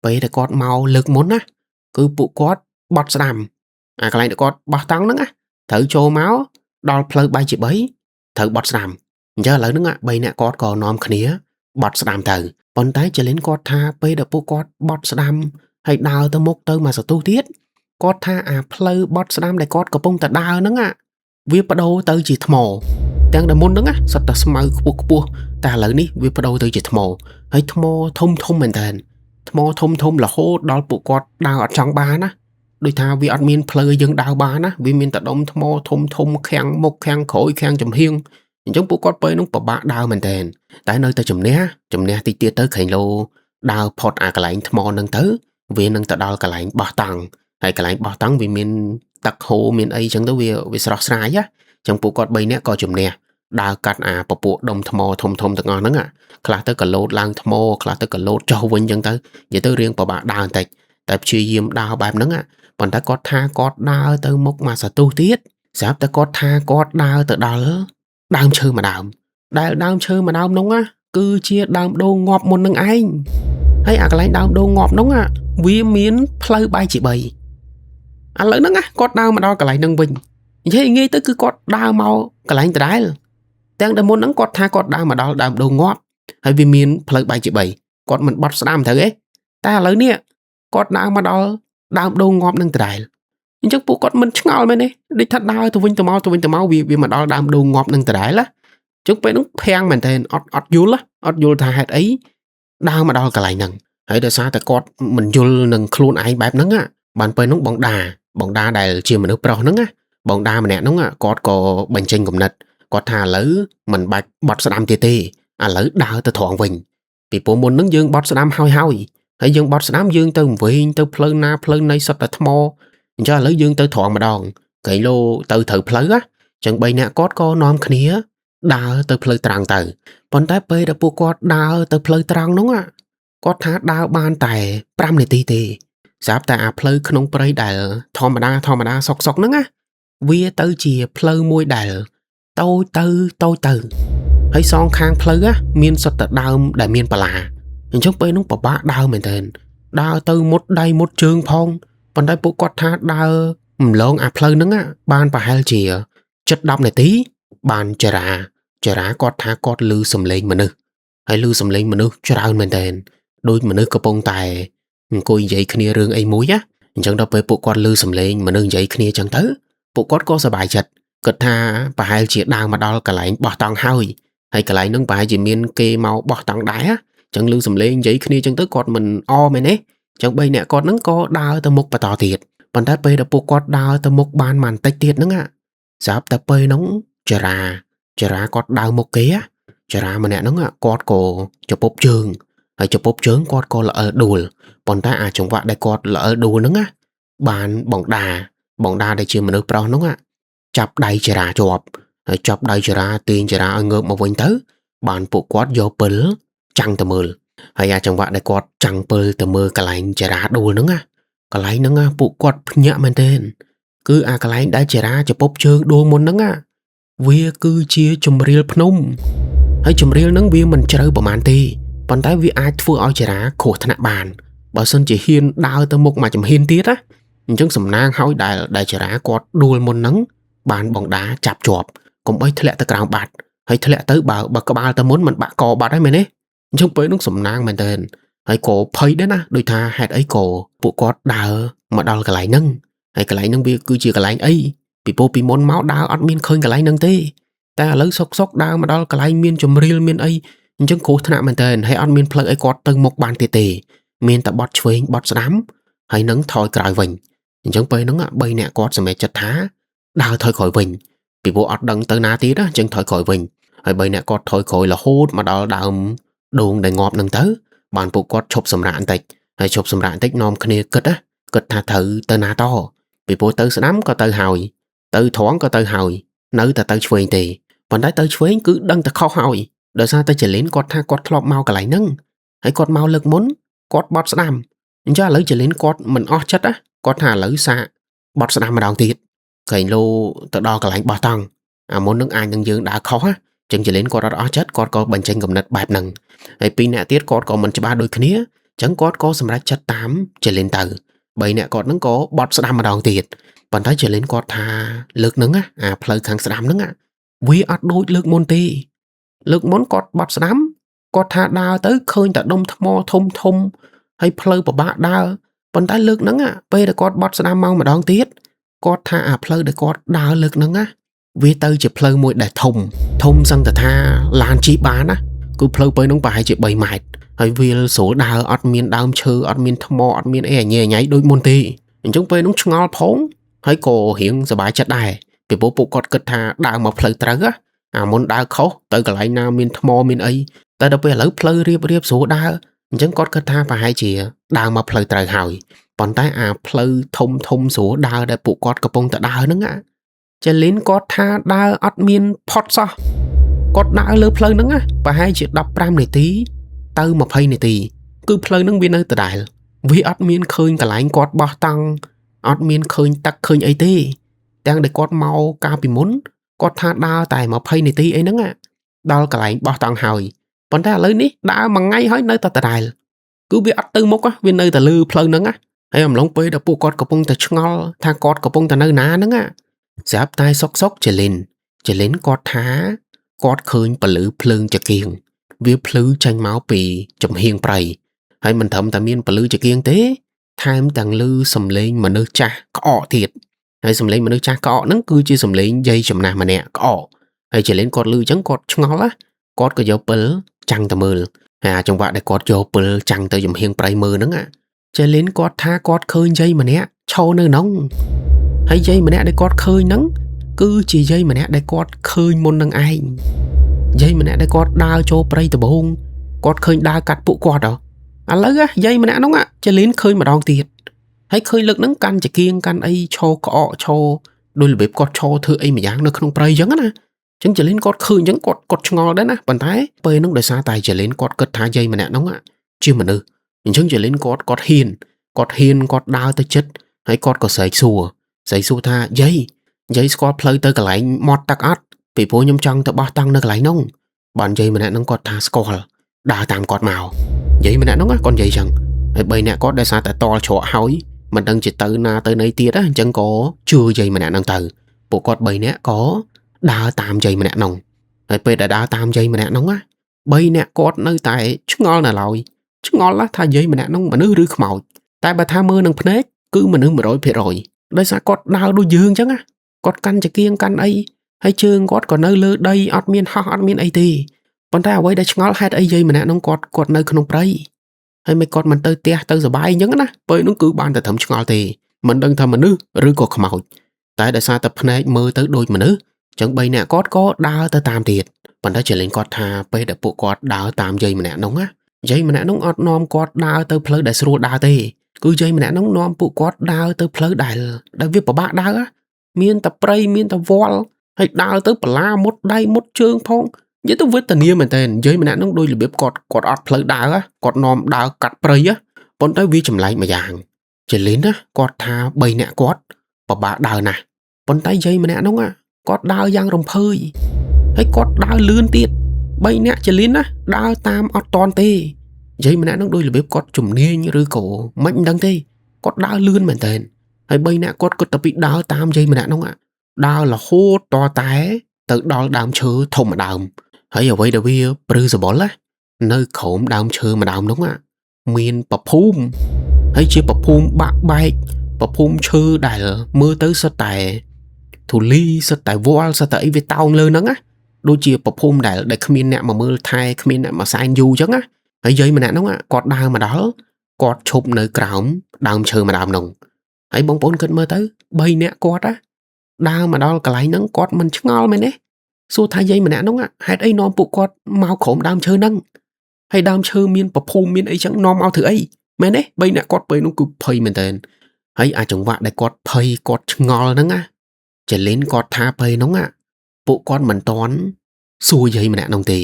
ពេលដែលគាត់មកលើកមុនណាគឺពួកគាត់បត់ស្ដាំអាកន្លែងដែលគាត់បោះតង់ហ្នឹងណាត្រូវចូលមកដល់ផ្លូវបែកជា3ត្រូវបត់ស្ដាំអញ្ចឹងឥឡូវហ្នឹង3នាក់គាត់ក៏នាំគ្នាបត់ស្ដាំទៅប៉ុន្តែចលិនគាត់ថាពេលដែលពួកគាត់បត់ស្ដាំហើយដើរទៅមុខទៅមកសន្ទុះទៀតគាត់ថាអាផ្លូវបត់ស្ដាំដែលគាត់កំពុងតែដើរហ្នឹងវាបដូរទៅជាថ្មទាំងដែលមុនហ្នឹងសុទ្ធតែស្មៅខ្ពស់ខ្ពស់តែឥឡូវនេះវាបដូរទៅជាថ្មហើយថ្មធំធំមែនតើថ្មធំធំរហូតដល់ពួកគាត់ដើរអត់ចង់បានណាដូចថាវាអត់មានផ្លូវយើងដើរបានណាវាមានតែដុំថ្មធំធំខាំងមុខខាំងក្រោយខាំងចំហៀងអញ្ចឹងពួកគាត់ពេលនោះពិបាកដើរមែនតើតែនៅតែជំនះតិចទៀតទៅខេងលោដើរផុតអាកន្លែងថ្មហ្នឹងទៅវានឹងទៅដល់កន្លែងបោះតង់ហើយកន្លែងបោះតង់វាមានទឹកហូរមានអីចឹងទៅវាស្រស់ស្រាយណាចឹងពួកគាត់3នាក់ក៏ជំនះដើរកាត់អាពពួកដុំថ្មធំធំទាំងអស់ហ្នឹងខ្លះទៅក៏លោតឡើងថ្មខ្លះទៅក៏លោតចុះវិញចឹងទៅនិយាយទៅរៀងពិបាកដើរបន្តិចតែព្យាយាមដើរបែបហ្នឹងប៉ុន្តែគាត់ថាគាត់ដើរទៅមុខមកសន្ទុះទៀតស្រាប់តែគាត់ថាគាត់ដើរទៅដល់ដើមឈើម្ដើមដែលដើមឈើម្ដើមនោះគឺជាដើមដូងងាប់មុននឹងឯងហើយអាកន្លែងដើមដូងងាប់នោះវាមានផ្លូវបែកជា3ឥឡូវហ្នឹងគាត់ដើរមកដល់កន្លែងហ្នឹងវិញនិយាយងាយទៅគឺគាត់ដើរមកកន្លែងដដែលទាំងដែលមុនហ្នឹងគាត់ថាគាត់ដើរមកដល់ដើមដូងងាប់ហើយវាមានផ្លូវបែកជា3គាត់មិនបត់ស្ដាំត្រូវទេតែឥឡូវនេះគាត់ដើរមកដល់ដើមដូងងាប់នឹងដដែលអញ្ចឹងពួកគាត់មិនឆ្ងល់មែនទេដូចថាដើរទៅវិញទៅមកទៅវិញទៅមកវាមកដល់ដើមដូងងាប់នឹងដដែលណាអញ្ចឹងពេលហ្នឹងភាំងមែនទែនអត់យល់អត់យល់ថាហេតុអីដើរមកដល់កន្លែងហ្នឹងហើយដោយសារតែគាត់មិនយល់នឹងខ្លួនឯងបែបហ្នឹងបានពេលហ្នឹងបងដាដែលជាមនុស្សប្រុសហ្នឹងណាបងដាម្នាក់ហ្នឹងគាត់ក៏បញ្ចេញគំនិតគាត់ថាឥឡូវមិនបាច់បត់ស្ដាំទៀតទេឥឡូវដើរទៅត្រង់វិញពីព្រោះមុនហ្នឹងយើងបត់ស្ដាំហើយហើយយើងបត់ស្ដាំយើងទៅវែងទៅផ្លូវណាផ្លូវណីសុទ្ធតែថ្មអញ្ចឹងឥឡូវយើងទៅត្រង់ម្ដងកែងលោទៅត្រូវផ្លូវណាចឹង3នាក់គាត់ក៏នាំគ្នាដើរទៅផ្លូវត្រង់ទៅប៉ុន្តែពេលដែលពួកគាត់ដើរទៅផ្លូវត្រង់នោះគាត់ថាដើរបានតែ5នាទីទេស្រាប់តែអាផ្លូវក្នុងព្រៃដែលធម្មតាសុកៗហ្នឹងណាវាទៅជាផ្លូវមួយដែលតូចទៅហើយសងខាងផ្លូវមានសុទ្ធតែដើមដែលមានបន្លាអញ្ចឹងពេលនោះពិបាកដើរមែនទែនដើរទៅមុតដៃមុតជើងផងប៉ុន្តែពួកគាត់ថាដើរម្លងអាផ្លូវហ្នឹងបានប្រហែលជាជិត10នាទីបានចរាគាត់ថាគាត់ឮសំឡេងមនុស្សហើយឮសំឡេងមនុស្សច្រើនមែនទែនដូចមនុស្សកំពុងតែអង្គុយនិយាយគ្នារឿងអីមួយណាអញ្ចឹងដល់ពេលពួកគាត់ឮសំឡេងមនុស្សនិយាយគ្នាអញ្ចឹងទៅពួកគាត់ក៏សប្បាយចិត្តគិតថាប្រហែលជាដើរមកដល់កន្លែងបោះតង់ហើយកន្លែងហ្នឹងប្រហែលជាមានគេមកបោះតង់ដែរអញ្ចឹងឮសំឡេងនិយាយគ្នាអញ្ចឹងទៅគាត់មិនអមែនទេអញ្ចឹង3នាក់គាត់ហ្នឹងក៏ដើរទៅមុខបន្តទៀតប៉ុន្តែពេលដែលពួកគាត់ដើរទៅមុខបានបន្តិចទៀតហ្នឹងស្រាប់តែពេលហ្នឹងចរាគាត់ដើរមុខគេចរាម្នាក់ហ្នឹងគាត់ក៏ជពប់ជើងហើយជពប់ជើងគាត់ក៏ល្អិលដួលប៉ុន្តែអាចង្វាក់ដែលគាត់ល្អិលដួលហ្នឹងបានបងដាដែលជាមនុស្សប្រុសហ្នឹងចាប់ដៃចរាជាប់ហើយចាប់ដៃចរាទាញចរាឲ្យងើបមកវិញទៅបានពួកគាត់យកពិលចាំងទៅមើលហើយអាចង្វាក់ដែលគាត់ចាំងពិលទៅមើលកន្លែងចរាដួលហ្នឹងកន្លែងហ្នឹងពួកគាត់ភ្ញាក់មែនទែន គឺអាកន្លែងដែលជារាជពប់ជើងដួលមុនហ្នឹងណាវាគឺជាជំរាលភ្នំហើយជំរាលហ្នឹងវាមិនជ្រៅប្រហែលទេប៉ុន្តែវាអាចធ្វើឲ្យជារាគ្រោះថ្នាក់បានបើសិនជាហ៊ានដើរទៅមុខមួយជំហានទៀតណាអញ្ចឹងសំណាងហើយដែលជារាគាត់ដួលមុនហ្នឹងបានបងដាចាប់ជាប់កុំបីធ្លាក់ទៅក្រោមបាត់ហើយធ្លាក់ទៅបើក្បាលទៅមុនมันបាក់កបាត់ហើយមែនទេអញ្ចឹងពេលនោះសំណាងមែនទែនហើយក៏ភ័យដែរណាដូចថាហេតុអីក៏ពួកគាត់ដើរមកដល់កន្លែងហ្នឹងហើយកន្លែងហ្នឹងវាគឺជាកន្លែងអីពីពោពីមុនមកដើរអត់មានឃើញកន្លែងហ្នឹងទេតែឥឡូវសុកសុកដើរមកដល់កន្លែងមានជំរាលមានអីអញ្ចឹងគ្រោះថ្នាក់មែនទែនហើយអត់មានផ្លូវអីគាត់ទៅមុខបានទៀតទេមានតែបត់ឆ្វេងបត់ស្ដាំហើយនឹងថយក្រោយវិញអញ្ចឹងពេលហ្នឹង3នាក់គាត់សម្រេចចិត្តថាដើរថយក្រោយវិញពីព្រោះអត់ដឹងទៅណាទៀតណាអញ្ចឹងថយក្រោយវិញហើយ3នាក់គាត់ថយក្រោយរហូតមកដល់ដើមដូងដែលងាប់ហ្នឹងទៅបានពួកគាត់ឈប់សម្រាកបន្តិចហើយឈប់សម្រាកបន្តិចនាំគ្នាគិតណាគិតថាត្រូវទៅណាតពីព្រោះទៅស្ដាំក៏ទៅហើយទៅត្រង់ក៏ទៅហើយនៅតែទៅឆ្វេងទេប៉ុន្តែទៅឆ្វេងគឺដឹងតែខុសហើយដោយសារតែចលិនគាត់ថាគាត់ធ្លាប់មកកន្លែងហ្នឹងហើយគាត់មកលើកមុនគាត់បត់ស្ដាំអញ្ចឹងឥឡូវចលិនគាត់មិនអស់ចិត្តណាគាត់ថាឥឡូវសាកបត់ស្ដាំម្ដងទៀតក្រែងលោទៅដល់កន្លែងបោះតង់អាមុននឹងអាចនឹងយើងដើរខុសណាចឹងចលិនគាត់អត់អស់ចិត្តគាត់ក៏បញ្ចេញគំនិតបែបហ្នឹងហើយពីរអ្នកទៀតគាត់ក៏មិនច្បាស់ដូចគ្នាចឹងគាត់ក៏សម្រេចចិត្តតាមចលិនទៅបីអ្នកគាត់ហ្នឹងក៏បត់ស្ដាំម្ដងទៀតប៉ុន្តែចលិនគាត់ថាលើកហ្នឹងអាផ្លូវខាងស្ដាំហ្នឹងវាអត់ដូចលើកមុនទេលើកមុនគាត់បត់ស្ដាំគាត់ថាដើរទៅឃើញតែដុំថ្មធំធំហើយផ្លូវពិបាកដើរប៉ុន្តែលើកហ្នឹងពេលដែលគាត់បត់ស្ដាំមកម្ដងទៀតគាត់ថាអាផ្លូវដែលគាត់ដើរលើកហ្នឹងណាវាទៅជាផ្លូវមួយដែលធំធំសឹងតែថាឡានជិះបានណាគឺផ្លូវពេលហ្នឹងប្រហែលជា3ម៉ែត្រហើយវាលស្រួលដើរអត់មានដើមឈើអត់មានថ្មអត់មានអីញ៉ៃញ៉ៃដូចមុនទេអញ្ចឹងពេលហ្នឹងឆ្ងល់ផងហើយក៏រៀងសប្បាយចិត្តដែរពីព្រោះពួកគាត់គិតថាដើរមកផ្លូវត្រូវណាអាមុនដើរខុសទៅកន្លែងណាមានថ្មមានអីតែដល់ពេលឥឡូវផ្លូវរៀបរៀបស្រួលដើរអញ្ចឹងគាត់គិតថាប្រហែលជាដើរមកផ្លូវត្រូវហើយប៉ុន្តែអាផ្លូវធំធំស្រួលដើរដែលពួកគាត់កំពុងតែដើរហ្នឹងណាចលិនគាត់ថាដើរអត់មានផុតសោះគាត់ដើរលើផ្លូវហ្នឹងណាប្រហែលជា15នាទីទៅ20នាទីគឺផ្លូវហ្នឹងវានៅដដែលវាអត់មានឃើញកន្លែងគាត់បោះតង់អត់មានឃើញទឹកឃើញអីទេទាំងដែលគាត់មកកាលពីមុនគាត់ថាដើរតែ20នាទីអីហ្នឹងដល់កន្លែងបោះតង់ហើយប៉ុន្តែឥឡូវនេះដើរមួយថ្ងៃហើយនៅតែដដែលគឺវាអត់ទៅមុខវានៅតែលើផ្លូវហ្នឹងណាហើយអំឡុងពេលដែលពួកគាត់កំពុងតែឆ្ងល់ថាគាត់កំពុងតែនៅណាហ្នឹងស្រាប់តែសុកសុកចលិនគាត់ថាគាត់ឃើញពលឺភ្លើងចង្គៀងវាភ្លឺចេញមកពីចំហៀងព្រៃហើយមិនត្រឹមតែមានពលឺចង្គៀងទេថែមទាំងឮសំឡេងមនុស្សចាស់ក្អកទៀតហើយសំឡេងមនុស្សចាស់ក្អកហ្នឹងគឺជាសំឡេងយាយចំណាស់ម្នាក់ក្អកហើយចលិនគាត់ឮអញ្ចឹងគាត់ឆ្ងល់ណាគាត់ក៏យកពិលចាំងទៅមើលហើយអាចង្វាក់ដែលគាត់យកពិលចាំងទៅចំហៀងព្រៃមើលហ្នឹងចលិនគាត់ថាគាត់ឃើញយាយម្នាក់ឈរនៅក្នុងហើយយាយម្នាក់ដែលគាត់ឃើញហ្នឹងគឺជាយាយម្នាក់ដែលគាត់ឃើញមុននឹងឯងយាយម្នាក់ដែលគាត់ដើរចូលព្រៃដំបូងគាត់ឃើញដើរកាត់ពួកគាត់ឥឡូវយាយម្នាក់ហ្នឹងចលិនឃើញម្ដងទៀតហើយឃើញលើកហ្នឹងកាន់ចង្គៀងកាន់អីឈរក្អកឈរដោយរបៀបគាត់ឈរធ្វើអីម្យ៉ាងនៅក្នុងព្រៃអញ្ចឹងណាអញ្ចឹងចលិនគាត់ឃើញអញ្ចឹងគាត់ឆ្ងល់ដែរណាប៉ុន្តែពេលហ្នឹងដោយសារតែចលិនគាត់គិតថាយាយម្នាក់ហ្នឹងជាមនុស្សអញ្ចឹងចលិនគាត់ហ៊ានគាត់ដើរទៅចិត្តហើយគាត់ក៏ស្រែកសួរថាយាយស្គាល់ផ្លូវទៅកន្លែងមាត់ទឹកអត់ពីព្រោះខ្ញុំចង់ទៅបោះតង់នៅកន្លែងហ្នឹងបានយាយម្នាក់ហ្នឹងគាត់ថាស្គាល់ដើរតាមគាត់មកយាយម្នាក់ហ្នឹងគាត់និយាយចឹងហើយបីនាក់គាត់ដោយសារតែតល់ច្រកហើយមិនដឹងជាទៅណាទៅណីទៀតណាអញ្ចឹងក៏ជឿយាយម្នាក់ហ្នឹងទៅពួកគាត់បីនាក់ក៏ដើរតាមយាយម្នាក់ហ្នឹងហើយពេលដែលដើរតាមយាយម្នាក់ហ្នឹងណាបីនាក់គាត់នៅតែឆ្ងល់នៅឡើយឆ្ងល់ណាស់ថាយាយម្នាក់ហ្នឹងមនុស្សឬខ្មោចតែបើថាមើលនឹងភ្នែកគឺមនុស្ស100%ដោយសារគាត់ដើរដូចយើងអញ្ចឹងណាគាត់កាន់ចង្គៀងកាន់អីហើយជើងគាត់ក៏នៅលើដីអត់មានហោះអត់មានអីទេប៉ុន្តែអ្វីដែលឆ្ងល់ហេតុអីយាយម្នាក់ហ្នឹងគាត់នៅក្នុងព្រៃហើយមិនគាត់មិនទៅផ្ទះទៅសប្បាយអញ្ចឹងណាពេលហ្នឹងគឺបានតែត្រឹមឆ្ងល់ទេមិនដឹងថាមនុស្សឬក៏ខ្មោចតែដោយសារតែភ្នែកមើលទៅដូចមនុស្សអញ្ចឹងបីនាក់គាត់ក៏ដើរទៅតាមទៀតប៉ុន្តែចលិនគាត់ថាពេលដែលពួកគាត់ដើរតាមយាយម្នាក់ហ្នឹងណាយាយម្នាក់ហ្នឹងអត់នាំគាត់ដើរទៅផ្លូវដែលស្រួលដើរទេគឺយាយម្នាក់ហ្នឹងនាំពួកគាត់ដើរទៅផ្លូវដែលវាពិបាកដើរមានតែព្រៃមានតែវល់ហើយដើរទៅបលាមុតដៃមុតជើងផងនិយាយទៅវេទនាមែនតើយាយម្នាក់ហ្នឹងដោយរបៀបគាត់អត់ផ្លូវដើរគាត់នាំដើរកាត់ព្រៃប៉ុន្តែវាចម្លែកម្យ៉ាងចលិនណាគាត់ថា3នាក់គាត់ ពិបាកដើរណាស់ប៉ុន្តែយាយម្នាក់នោះគាត់ដើរយ៉ាងរំភើយហើយគាត់ដើរលឿនទៀត3នាក់ចលិនណាដើរតាមអត់តន់ទេយាយម្នាក់នោះដោយរបៀបគាត់ជំនាញឬក៏មិនដឹងទេគាត់ដើរលឿនមែនតើហើយ3នាក់គាត់គិតតែពីដើរតាមយាយម្នាក់នោះដើររហូតតតែទៅដល់ដើមឈើធំម្ដើមហើយអ្វីដែលវាព្រឺសម្បុរណានៅក្រោមដើមឈើម្ដើមនោះមានពភូមិហើយជាពភូមិបាក់បែកពភូមិឈើដែលមើលទៅសុទ្ធតែធូលីសុទ្ធតែវល់សុទ្ធតែអីវាតោងលើហ្នឹងណាដូចជាពភូមិដែលគ្មានអ្នកមកមើលថែគ្មានអ្នកមកសែនយូរអញ្ចឹងណាហើយយាយម្នាក់ហ្នឹងគាត់ដើរមកដល់គាត់ឈប់នៅក្រោមដើមឈើម្ដើមហ្នឹងហើយបងប្អូនគិតមើលទៅ3នាក់គាត់ណាដើរមកដល់កន្លែងហ្នឹងគាត់មិនឆ្ងល់មែនទេសួរថាយាយម្នាក់ហ្នឹងហេតុអីនាំពួកគាត់មកក្រោមដើមឈើហ្នឹងហើយដើមឈើមានពភូមិមានអីចឹងនាំមកធ្វើអីមែនទេ3នាក់គាត់ពេលនោះគឺភ័យមែនតើហើយអាចង្វាក់ដែលគាត់ភ័យគាត់ឆ្ងល់ហ្នឹងណាចលិនគាត់ថាពេលហ្នឹងពួកគាត់មិនតន់សួរយាយម្នាក់ហ្នឹងទេ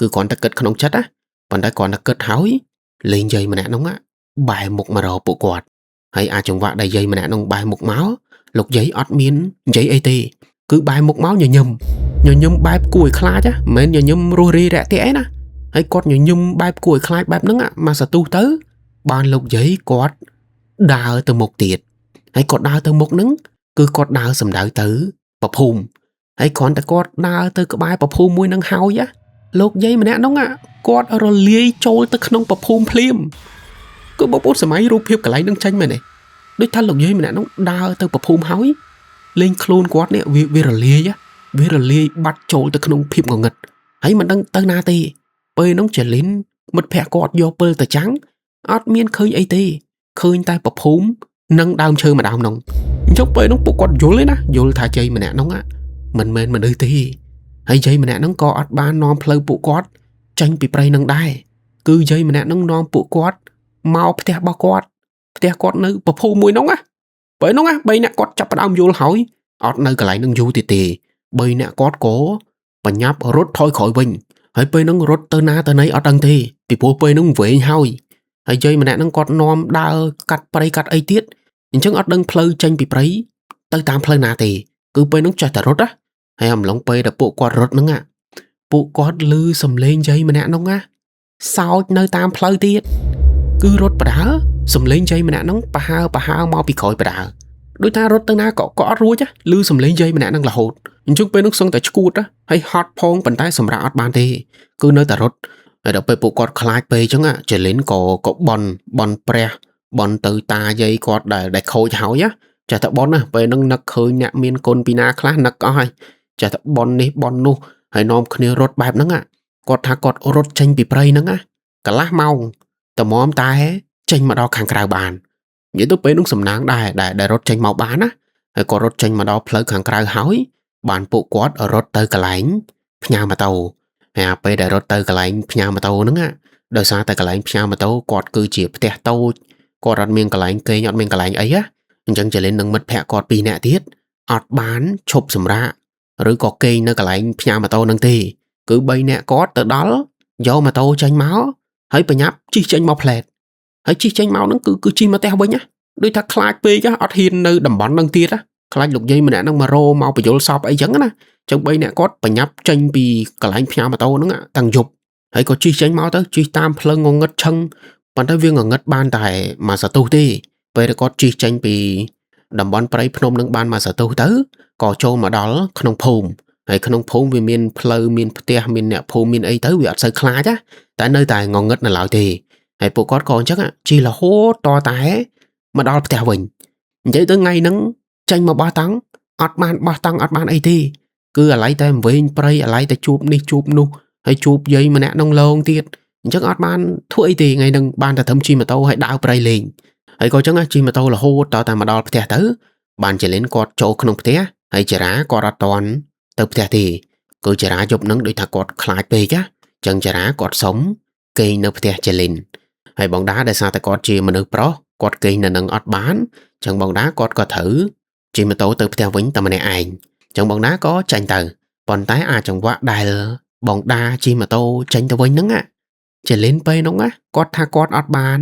គឺគ្រាន់តែគិតក្នុងចិត្តណាប៉ុន្តែគ្រាន់តែគិតហើយលេងយាយម្នាក់ហ្នឹងបែរមុខមករកពួកគាត់ហើយអាចចង្វាក់ដែលយាយម្នាក់ហ្នឹងបែរមុខមកលោកយាយអត់មាននិយាយអីទេគឺបែរមុខមកញញឹមញញឹមបែបគួរឲ្យខ្លាចណាមិនមែនញញឹមរស់រាយរាក់ទាក់អីណាហើយគាត់ញញឹមបែបគួរឲ្យខ្លាចបែបហ្នឹងមកសទុះទៅបានលោកយាយគាត់ដើរទៅមុខទៀតហើយគាត់ដើរទៅមុខហ្នឹងគឺគាត់ដើរសំដៅទៅពភូមិហើយគ្រាន់តែគាត់ដើរទៅក្បែរពភូមិមួយហ្នឹងហើយលោកយាយម្នាក់ហ្នឹងគាត់រលាយចូលទៅក្នុងពភូមិភ្លាមគឺបងប្អូនសម័យរូបភាពកន្លែងហ្នឹងចេញមែនទេដូចថាលោកយាយម្នាក់ហ្នឹងដើរទៅពភូមិហើយលេងខ្លួនគាត់នេះវារលាយវារលាយបាត់ចូលទៅក្នុងភាពងងឹតហើយមិនដឹងទៅណាទេពេលហ្នឹងចលិនមិត្តភក្តិគាត់យកពិលទៅចាំងអត់មានឃើញអីទេឃើញតែពភូមិនិងដើមឈើម្ដើមហ្នឹងអញ្ចឹងពេលហ្នឹងពួកគាត់យល់ទេណាយល់ថាជ័យម្នាក់ហ្នឹងមិនមែនមនុស្សទេហើយជ័យម្នាក់ហ្នឹងក៏អត់បាននាំផ្លូវពួកគាត់ចេញពីព្រៃហ្នឹងដែរគឺជ័យម្នាក់ហ្នឹងនាំពួកគាត់មកផ្ទះរបស់គាត់ផ្ទះគាត់នៅពភូមិមួយហ្នឹងណាពេលហ្នឹងណាបីអ្នកគាត់ចាប់ផ្ដើមយល់ហើយអត់នៅកន្លែងហ្នឹងយូរទៀតទេបីអ្នកគាត់ក៏បញ្ញាប់រត់ថយក្រោយវិញហើយពេលហ្នឹងរត់ទៅណាទៅណីអត់ដឹងទេពីព្រោះពេលហ្នឹងវែងហើយហើយយាយម្នាក់ហ្នឹងគាត់នាំដើរកាត់ព្រៃកាត់អីទៀតអញ្ចឹងអត់ដឹងផ្លូវចេញពីព្រៃទៅតាមផ្លូវណាទេគឺពេលហ្នឹងចេះតែរត់ណាហើយអំឡុងពេលដែលពួកគាត់រត់ហ្នឹងពួកគាត់ឮសំឡេងយាយម្នាក់ហ្នឹងណាសោចនៅតាមផ្លូវទៀតគឺរត់បដើសំឡេងយាយម្នាក់ហ្នឹងប្រហើប្រហើមកពីក្រោយបដើដូចថារត់ទៅណាក៏អត់រួចឮសំឡេងយាយម្នាក់ហ្នឹងរហូតអញ្ចឹងពេលហ្នឹងសឹងតែឈួតហើយហត់ផងប៉ុន្តែសម្រាប់អត់បានទេគឺនៅតែរត់ហើយដល់ពេលពួកគាត់ខ្លាចពេកអញ្ចឹងចលិនក៏បន់បន់ព្រះបន់ទៅតាយាយគាត់ដែលខូចហើយចេះតែបន់ណាពេលហ្នឹងនឹកឃើញអ្នកមានគុណពីណាខ្លះនឹកអស់ហើយចេះតែបន់នេះបន់នោះហើយនាំគ្នារត់បែបហ្នឹងគាត់ថាគាត់រត់ចេញពីព្រៃហ្នឹងកន្លះម៉ោងតម្រាំតែចេញមកដល់ខាងក្រៅបាននិយាយទៅពេលហ្នឹងសំណាងដែរដែលរត់ចេញមកបានណាហើយគាត់រត់ចេញមកដល់ផ្លូវខាងក្រៅហើយបានពួកគាត់រត់ទៅកន្លែងផ្ញើម៉ូតូហើយអាពេលដែលរត់ទៅកន្លែងផ្ញើម៉ូតូហ្នឹងដោយសារតែកន្លែងផ្ញើម៉ូតូគាត់គឺជាផ្ទះតូចគាត់អត់មានកន្លែងគេងអត់មានកន្លែងអីណាអញ្ចឹងចលិននឹងមិត្តភក្តិគាត់2នាក់ទៀតអត់បានឈប់សម្រាកឬក៏គេងនៅកន្លែងផ្ញើម៉ូតូហ្នឹងទេគឺ3នាក់គាត់ទៅដល់យកម៉ូតូចេញមកហើយបញ្ញាប់ជិះចេញមកផ្លែតហើយជិះចេញមកហ្នឹងគឺជិះមកផ្ទះវិញណាដូចថាខ្លាចពេកអត់ហ៊ាននៅតំបន់ហ្នឹងទៀតណាខ្លាចលោកយាយម្នាក់ហ្នឹងមករោមកបញ្យលសពអីចឹងណាចឹង3នាក់គាត់បញ្ញាប់ចេញពីកន្លែងផ្ញើម៉ូតូហ្នឹងតាំងយប់ហើយក៏ជិះចេញមកទៅជិះតាមផ្លូវងងឹតឆឹងប៉ុន្តែវាងងឹតបានតែមួយសន្ទុះទេពេលដែលគាត់ជិះចេញពីតំបន់ព្រៃភ្នំនឹងបានមួយសន្ទុះទៅក៏ចូលមកដល់ក្នុងភូមិហើយក្នុងភូមិវាមានផ្លូវមានផ្ទះមានអ្នកភូមិមានអីទៅវាអត់សូវខ្លាចណាតែនៅតែងងឹតនៅឡើយទេហើយពួកគាត់ក៏អញ្ចឹងជិះរហូតតតែមកដល់ផ្ទះវិញនិយាយទៅថ្ងៃហ្នឹងចេញមកបោះតង់អត់បានបោះតង់អត់បានអីទេគឺអាឡ័យតែវែងព្រៃអាឡ័យតែជួបនេះជួបនោះហើយជួបយាយម្នាក់ក្នុងលងទៀតអញ្ចឹងអត់បានធ្វើអីទេថ្ងៃហ្នឹងបានតែធ្វើជិះម៉ូតូហើយដើរព្រៃលេងហើយក៏អញ្ចឹងជិះម៉ូតូរហូតតតែមកដល់ផ្ទះទៅបានចលិនគាត់ចូលក្នុងផ្ទះហើយចរាគាត់អត់តន់ទៅផ្ទះទេគឺចរាយប់ហ្នឹងដូចថាគាត់ខ្លាចពេកណាអញ្ចឹងចរាគាត់សុំគេងនៅផ្ទះចលិនហើយបងដាដោយសារតែគាត់ជាមនុស្សប្រុសគាត់គេងនៅនឹងអត់បានអញ្ចឹងបងដាគាត់ក៏ត្រូវជិះម៉ូតូទៅផ្ទះវិញតែម្នាក់ឯងអញ្ចឹងបងដាក៏ចាញ់ទៅប៉ុន្តែអាចចង្វាក់ដែលបងដាជិះម៉ូតូចេញទៅវិញហ្នឹងចលិនពេលហ្នឹងគាត់ថាគាត់អត់បាន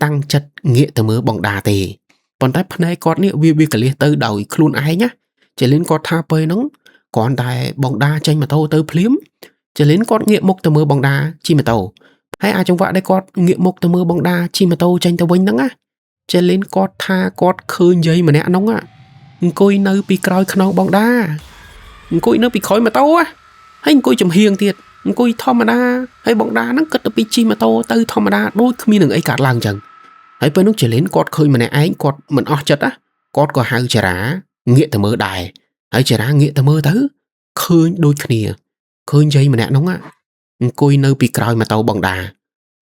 តាំងចិត្តងាកទៅមើលបងដាទេ ប៉ុន្តែភ្នែកគាត់នេះវាកលៀសទៅដោយខ្លួនឯងណាចេលីនគាត់ថាពេលហ្នឹងគ្រាន់តែបងដាចេញម៉ូតូទៅភ្លាមចេលីនគាត់ងាកមុខទៅមើលបងដាជិះម៉ូតូហើយអាចង្វាក់ដែលគាត់ងាកមុខទៅមើលបងដាជិះម៉ូតូចេញទៅវិញហ្នឹងណាចេលីនគាត់ថាគាត់ឃើញយាយម្នាក់ហ្នឹងអង្គុយនៅពីក្រោយខ្នងបងដាអង្គុយនៅពីក្រោយម៉ូតូហើយអង្គុយចំហៀងទៀតអង្គុយធម្មតាហើយបងដាហ្នឹងគិតទៅពីជិះម៉ូតូទៅធម្មតាដូចគ្មាននឹងអីកើតឡើងចឹងហើយពេលនោះចេលីនគាត់ឃើញម្នាក់ឯងគាត់មិនអស់ចិត្តណាគាត់ក៏ហៅចារាងាកទៅមើលដែរហើយចារាងាកទៅមើលទៅឃើញដូចគ្នាឃើញយាយម្នាក់ហ្នឹងអង្គុយនៅពីក្រោយម៉ូតូបងដា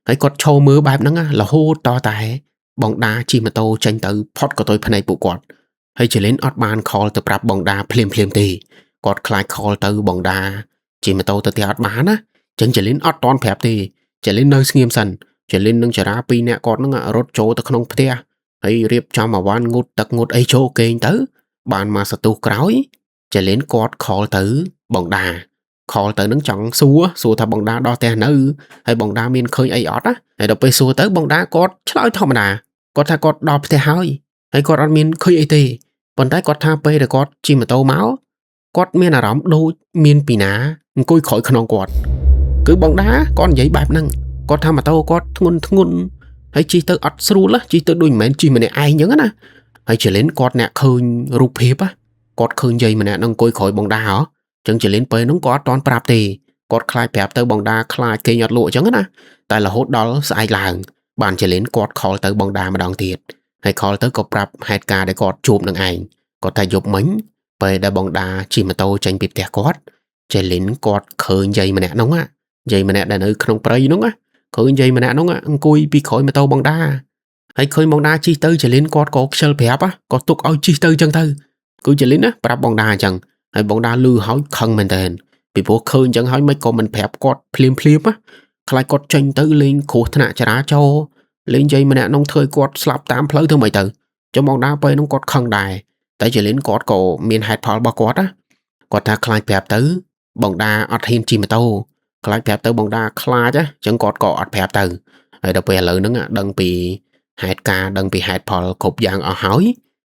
ហើយគាត់ឈរមើលបែបហ្នឹងរហូតតតែបងដាជិះម៉ូតូចេញទៅផុតកតុយភ្នែកពួកគាត់ហើយចេលីនអត់បានខលទៅប្រាប់បងដាភ្លាមភ្លាមទេគាត់ខ្លាចខលទៅបងដាជិះម៉ូតូទៅផ្ទះអត់បានណាចឹងចេលីនអត់តន់ប្រាប់ទេចេលីននៅស្ងៀមសិនចេលីននិងចារាពីរនាក់គាត់ហ្នឹងរត់ចូលទៅក្នុងផ្ទះហើយរៀបចំអាវ៉ាន់ងូតទឹកងូតអីចូលគេងទៅបានមកសន្ទុះក្រោយចេលីនគាត់ខលទៅបងដាខលទៅនឹងចង់សួរថាបងដាដល់ផ្ទះនៅហើយបងដាមានឃើញអីអត់ណាហើយដល់ពេលសួរទៅបងដាគាត់ឆ្លើយធម្មតាគាត់ថាគាត់ដល់ផ្ទះហើយហើយគាត់អត់មានឃើញអីទេប៉ុន្តែគាត់ថាពេលដែលគាត់ជិះម៉ូតូមកគាត់មានអារម្មណ៍ដូចមានពីណាអង្គុយក្រោយខ្នងគាត់គឺបងដាគាត់និយាយបែបហ្នឹងគាត់ថាម៉ូតូគាត់ធ្ងន់ធ្ងន់ហើយជិះទៅអត់ស្រួលជិះទៅដូចមិនមែនជិះម្នាក់ឯងចឹងណាហើយចេលីនគាត់អ្នកឃើញរូបភាពគាត់ឃើញយាយម្នាក់ហ្នឹងអង្គុយក្រោយបងដាហ៎ចឹងចេលីនពេលហ្នឹងគាត់អត់ទាន់ប្រាប់ទេគាត់ខ្លាចប្រាប់ទៅបងដាខ្លាចគេអត់លក់ចឹងណាតែរហូតដល់ស្អែកឡើងបានចេលីនគាត់ខលទៅបងដាម្ដងទៀតហើយខលទៅក៏ប្រាប់ហេតុការណ៍ដែលគាត់ជួបនឹងឯងគាត់ថាយប់មិញពេលដែលបងដាជិះម៉ូតូចេញពីផ្ទះគាត់ចេលីនគាត់ឃើញយាយម្នាក់ហ្នឹងយាយម្នាក់ដែលនៅក្នុងព្រៃហ្នឹងឃើញយាយម្នាក់ហ្នឹងអង្គុយពីក្រោយម៉ូតូបងដាហើយឃើញបងដាជិះទៅចេលីនគាត់ក៏ខ្ជិលប្រាប់ក៏ទុកឲ្យជិះទៅចឹងទៅគឺចេលីនណាប្រាប់បងដាអញ្ចឹងហើយបងដាលឺហើយខឹងមែនតើពីព្រោះឃើញអញ្ចឹងហើយមិនក៏មិនប្រាប់គាត់ភ្លាមភ្លាមខ្លាចគាត់ចេញទៅលេងគ្រោះថ្នាក់ចរាចរណ៍លេងយាយម្នាក់នោះធ្វើឲ្យគាត់ស្លាប់តាមផ្លូវធ្វើម៉េចទៅចុះបងដាពេលនោះគាត់ខឹងដែរតែចេលីនគាត់ក៏មានហេតុផលរបស់គាត់ណាគាត់ថាខ្លាចប្រាប់ទៅបងដាអត់ហ៊ានជិះម៉ូតូខ្លាចប្រាប់ទៅបងដាខ្លាចអញ្ចឹងគាត់ក៏អត់ប្រាប់ទៅហើយដល់ពេលឥឡូវហ្នឹងដឹងពីហេតុការណ៍ដឹងពីហេតុផលគ្រប់យ៉ាងអស់ហើយ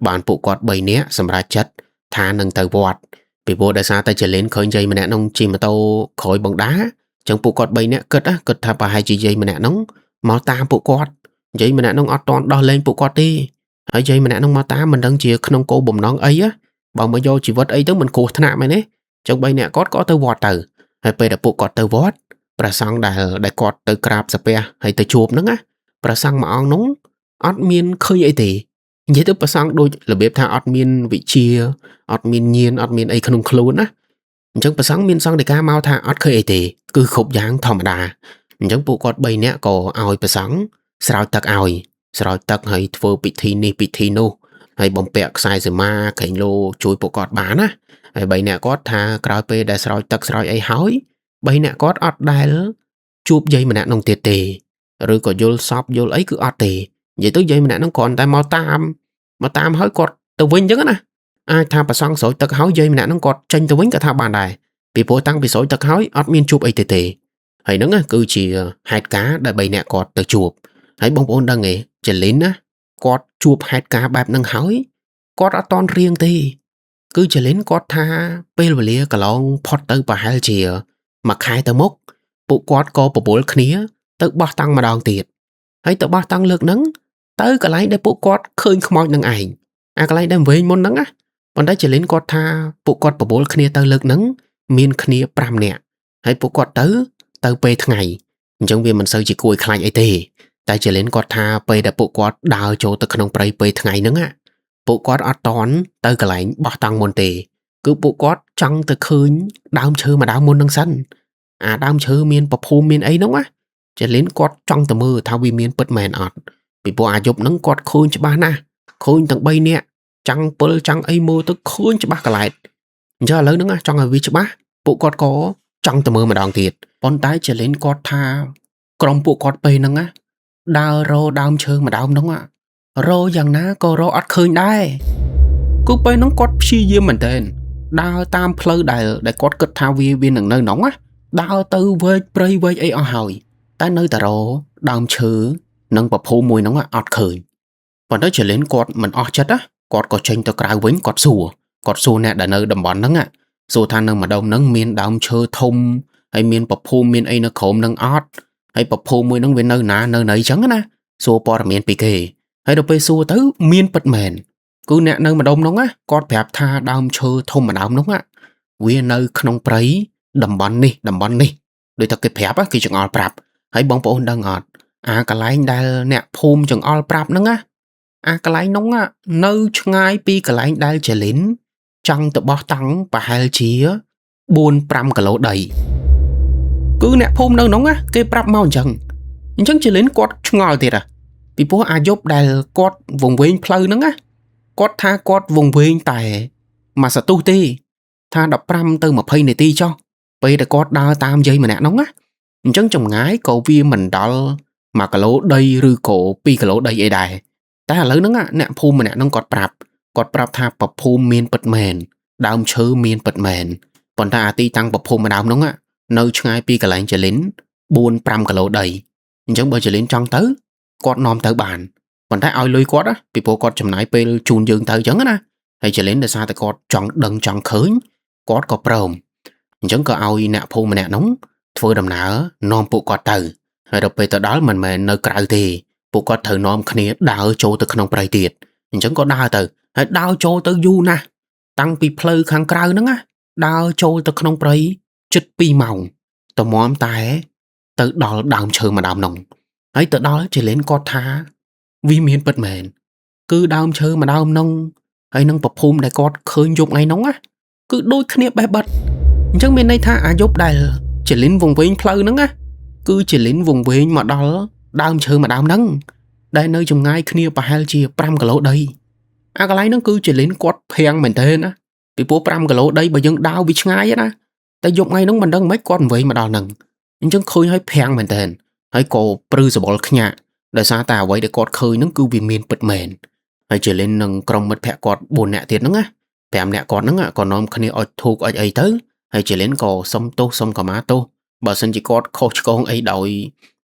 បានពួកគាត់3នាក់សម្រេចចិត្តថានឹងទៅវត្តពីព្រោះដោយសារតែចេលីនឃើញយាយម្នាក់នោះជិះម៉ូតូក្រោយបងដាអញ្ចឹងពួកគាត់3នាក់គិតថាប្រហែលជាយាយម្នាក់នោះមកតាមពួកគាត់យាយម្នាក់នោះអត់ទាន់ដោះលែងពួកគាត់ទេហើយយាយម្នាក់នោះមកតាមមិនដឹងជាក្នុងគោលបំណងអីបើមកយកជីវិតអីទៅមិនគ្រោះថ្នាក់មែនទេអញ្ចឹង3នាក់គាត់ក៏ទៅវត្តទៅហើយពេលដែលពួកគាត់ទៅវត្តព្រះសង្ឃដែលគាត់ទៅក្រាបសាពះហើយទៅជួបហ្នឹងណាព្រះសង្ឃមួយអង្គនោះអត់មានឃើញអីទេនិយាយទៅព្រះសង្ឃដូចរបៀបថាអត់មានវិជ្ជាអត់មានញាណអត់មានអីក្នុងខ្លួនណាអញ្ចឹងព្រះសង្ឃមានសង្ឃដីកាមកថាអត់ឃើញអីទេគឺគ្រប់យ៉ាងធម្មតាអញ្ចឹងពួកគាត់3នាក់ក៏ឲ្យព្រះសង្ឃស្រោចទឹកឲ្យស្រោចទឹកហើយធ្វើពិធីនេះពិធីនោះហើយបំពាក់ខ្សែសមាក្រែងលោជួយពួកគាត់បានណាហើយ3នាក់គាត់ថាក្រោយពេលដែលស្រោចទឹកស្រោចអីហើយ3នាក់គាត់អត់ដែលជួបយាយម្នាក់នោះទៀតទេឬក៏យល់សពយល់អីគឺអត់ទេនិយាយទៅយាយម្នាក់នោះគ្រាន់តែមកតាមហើយគាត់ទៅវិញអញ្ចឹងណាអាចថាប្រសង់ស្រោចទឹកហើយយាយម្នាក់នោះគាត់ចេញទៅវិញក៏ថាបានដែរពីព្រោះតាំងពីស្រោចទឹកហើយអត់មានជួបអីទេហើយហ្នឹងគឺជាហេតុការណ៍ដែល3នាក់គាត់ទៅជួបហើយបងប្អូនដឹងទេចេលីនណាគាត់ជួបហេតុការណ៍បែបហ្នឹងហើយគាត់អត់តន់រៀងទេគឺចេលីនគាត់ថាពេលវេលាកន្លងផុតទៅប្រហែលជាមួយខែទៅមុខពួកគាត់ក៏បបួលគ្នាទៅបោះតាំងម្ដងទៀតហើយទៅបោះតាំងលើកហ្នឹងទៅកន្លែងដែលពួកគាត់ឃើញខ្មោចនឹងឯងអាកន្លែងដែលវែងមុនហ្នឹងណាប៉ុន្តែចេលីនគាត់ថាពួកគាត់បបួលគ្នាទៅលើកហ្នឹងមានគ្នា5នាក់ហើយពួកគាត់ទៅពេលថ្ងៃអញ្ចឹងវាមិនសូវជាគួរឲ្យខ្លាចអីទេតែចេលីនគាត់ថាពេលដែលពួកគាត់ដើរចូលទៅក្នុងព្រៃពេលថ្ងៃហ្នឹងពួកគាត់អត់តន់ទៅកន្លែងបោះតង់មុនទេគឺពួកគាត់ចង់ទៅឃើញដើមឈើមួយដើមមុនហ្នឹងសិនអាដើមឈើមានពភូមិមានអីហ្នឹងណាចេលីនគាត់ចង់ទៅមើលថាវាមានពិតមែនអត់ពីព្រោះអាយប់ហ្នឹងគាត់ឃើញច្បាស់ណាស់ឃើញទាំង3នាក់ចាំងពិលចាំងអីមើលទៅឃើញច្បាស់កន្លែតអញ្ចឹងឥឡូវហ្នឹងចង់ឲ្យវាច្បាស់ពួកគាត់ក៏ចង់ទៅមើលម្ដងទៀតប៉ុន្តែចេលីនគាត់ថាក្រុមពួកគាត់ពេលហ្នឹងណាដើររដើមឈើមួយដើមហ្នឹងរយ៉ាងណាក៏រអត់ឃើញដែរគឺពេលហ្នឹងគាត់ព្យាយាមមែនទែនដើរតាមផ្លូវដែលគាត់គិតថាវានឹងនៅក្នុងណាដើរទៅវែកព្រៃវែកអីអស់ហើយតែនៅតែរដើមឈើនិងពភូមិមួយហ្នឹងអត់ឃើញ ប៉ុន្តែចលិនគាត់មិនអស់ចិត្តណាគាត់ក៏ចេញទៅក្រៅវិញគាត់សួរអ្នកដែលនៅតំបន់ហ្នឹងសួរថានៅម្ដុំហ្នឹងមានដើមឈើធំហើយមានពភូមិមានអីនៅក្រោមហ្នឹងអត់ហើយពភូមិមួយហ្នឹងវានៅណានៅណីចឹងណាសួរព័ត៌មានពីគេហើយដល់ពេលសួរទៅមានពិតមែនគឺអ្នកនៅម្ដុំហ្នឹងណាគាត់ប្រាប់ថាដើមឈើធំម្ដុំហ្នឹងវានៅក្នុងព្រៃតំបន់នេះតំបន់នេះដូចតែគេប្រាប់គេចង្អុលប្រាប់ហើយបងប្អូនដឹងអត់អាកន្លែងដែលអ្នកភូមិចង្អុលប្រាប់ហ្នឹងណាអាកន្លែងហ្នឹងនៅឆ្ងាយពីកន្លែងដែលចលិនចង់ទៅបោះតង់ប្រហែលជា 4-5 គីឡូដីគឺអ្នកភូមិនៅហ្នឹងណាគេប្រាប់មកអញ្ចឹងចលិនគាត់ឆ្ងល់ទៀតពីព្រោះអាយប់ដែលគាត់វង្វេងផ្លូវហ្នឹងណាគាត់ថាគាត់វង្វេងតែមួយសន្ទុះទេថា15ទៅ20នាទីចុះពេលដែលគាត់ដើរតាមយាយម្នាក់ហ្នឹងណាអញ្ចឹងចម្ងាយក៏វាមិនដល់1គីឡូដីឬក៏2គីឡូដីអីដែរតែឥឡូវហ្នឹងអ្នកភូមិម្នាក់ហ្នឹងគាត់ប្រាប់ថាពភូមិមានពិតមែនដើមឈើមានពិតមែនប៉ុន្តែអាទីតាំងពភូមិដើមហ្នឹងនៅឆ្ងាយពីកន្លែងចលិន 4-5 គីឡូដីអញ្ចឹងបើចលិនចង់ទៅគាត់នាំទៅបានប៉ុន្តែឲ្យលុយគាត់ពីព្រោះគាត់ចំណាយពេលជូនយើងទៅអញ្ចឹងណាហើយចលិនដោយសារតែគាត់ចង់ដឹងចង់ឃើញគាត់ក៏ព្រមអញ្ចឹងក៏ឲ្យអ្នកភូមិម្នាក់ហ្នឹងធ្វើដំណើរនាំពួកគាត់ទៅហើយដល់ពេលទៅដល់មិនមែននៅក្រៅទេពួកគាត់ត្រូវនាំគ្នាដើរចូលទៅក្នុងព្រៃទៀតអញ្ចឹងក៏ដើរទៅហើយដើរចូលទៅយូរណាស់តាំងពីផ្លូវខាងក្រៅហ្នឹងណាដើរចូលទៅក្នុងព្រៃជិត2ម៉ោងតម្រាំតែទៅដល់ដើមឈើម្ដងនោះហើយទៅដល់ចលិនគាត់ថាវាមានពិតមែនគឺដើមឈើម្ដងនោះហើយនឹងពភូមិដែលគាត់ឃើញយប់ថ្ងៃនោះណាគឺដូចគ្នាបេះបិទអញ្ចឹងមានន័យថាអាយប់ដែលចលិនវង្វេងផ្លូវហ្នឹងណាគឺចលិនវង្វេងមកដល់ដើមឈើម្ដងហ្នឹងដែលនៅចម្ងាយគ្នាប្រហែលជា5គីឡូដីអាកន្លែងហ្នឹងគឺចលិនគាត់ភាំងមែនទេណាពីព្រោះ5គីឡូដីបើយើងដើរវាឆ្ងាយណាតែយប់ថ្ងៃហ្នឹងមិនដឹងមិនគាត់វង្វេងមកដល់ហ្នឹងអញ្ចឹងឃើញហើយភាំងមែនទេហើយក៏ព្រឺសបល់ខ្ញាក់ដោយសារតែអ្វីដែលគាត់ឃើញហ្នឹងគឺវាមានពិតមែនហើយចលិននិងក្រុមមិត្តភក្តិគាត់4នាក់ទៀតហ្នឹងណា5នាក់គាត់ហ្នឹងក៏នាំគ្នាអុជធូបអុជអីទៅហើយចលិនក៏សុំទោសសុំខមាទោសបើសិនជាគាត់ខុសឆ្គងអីដោយ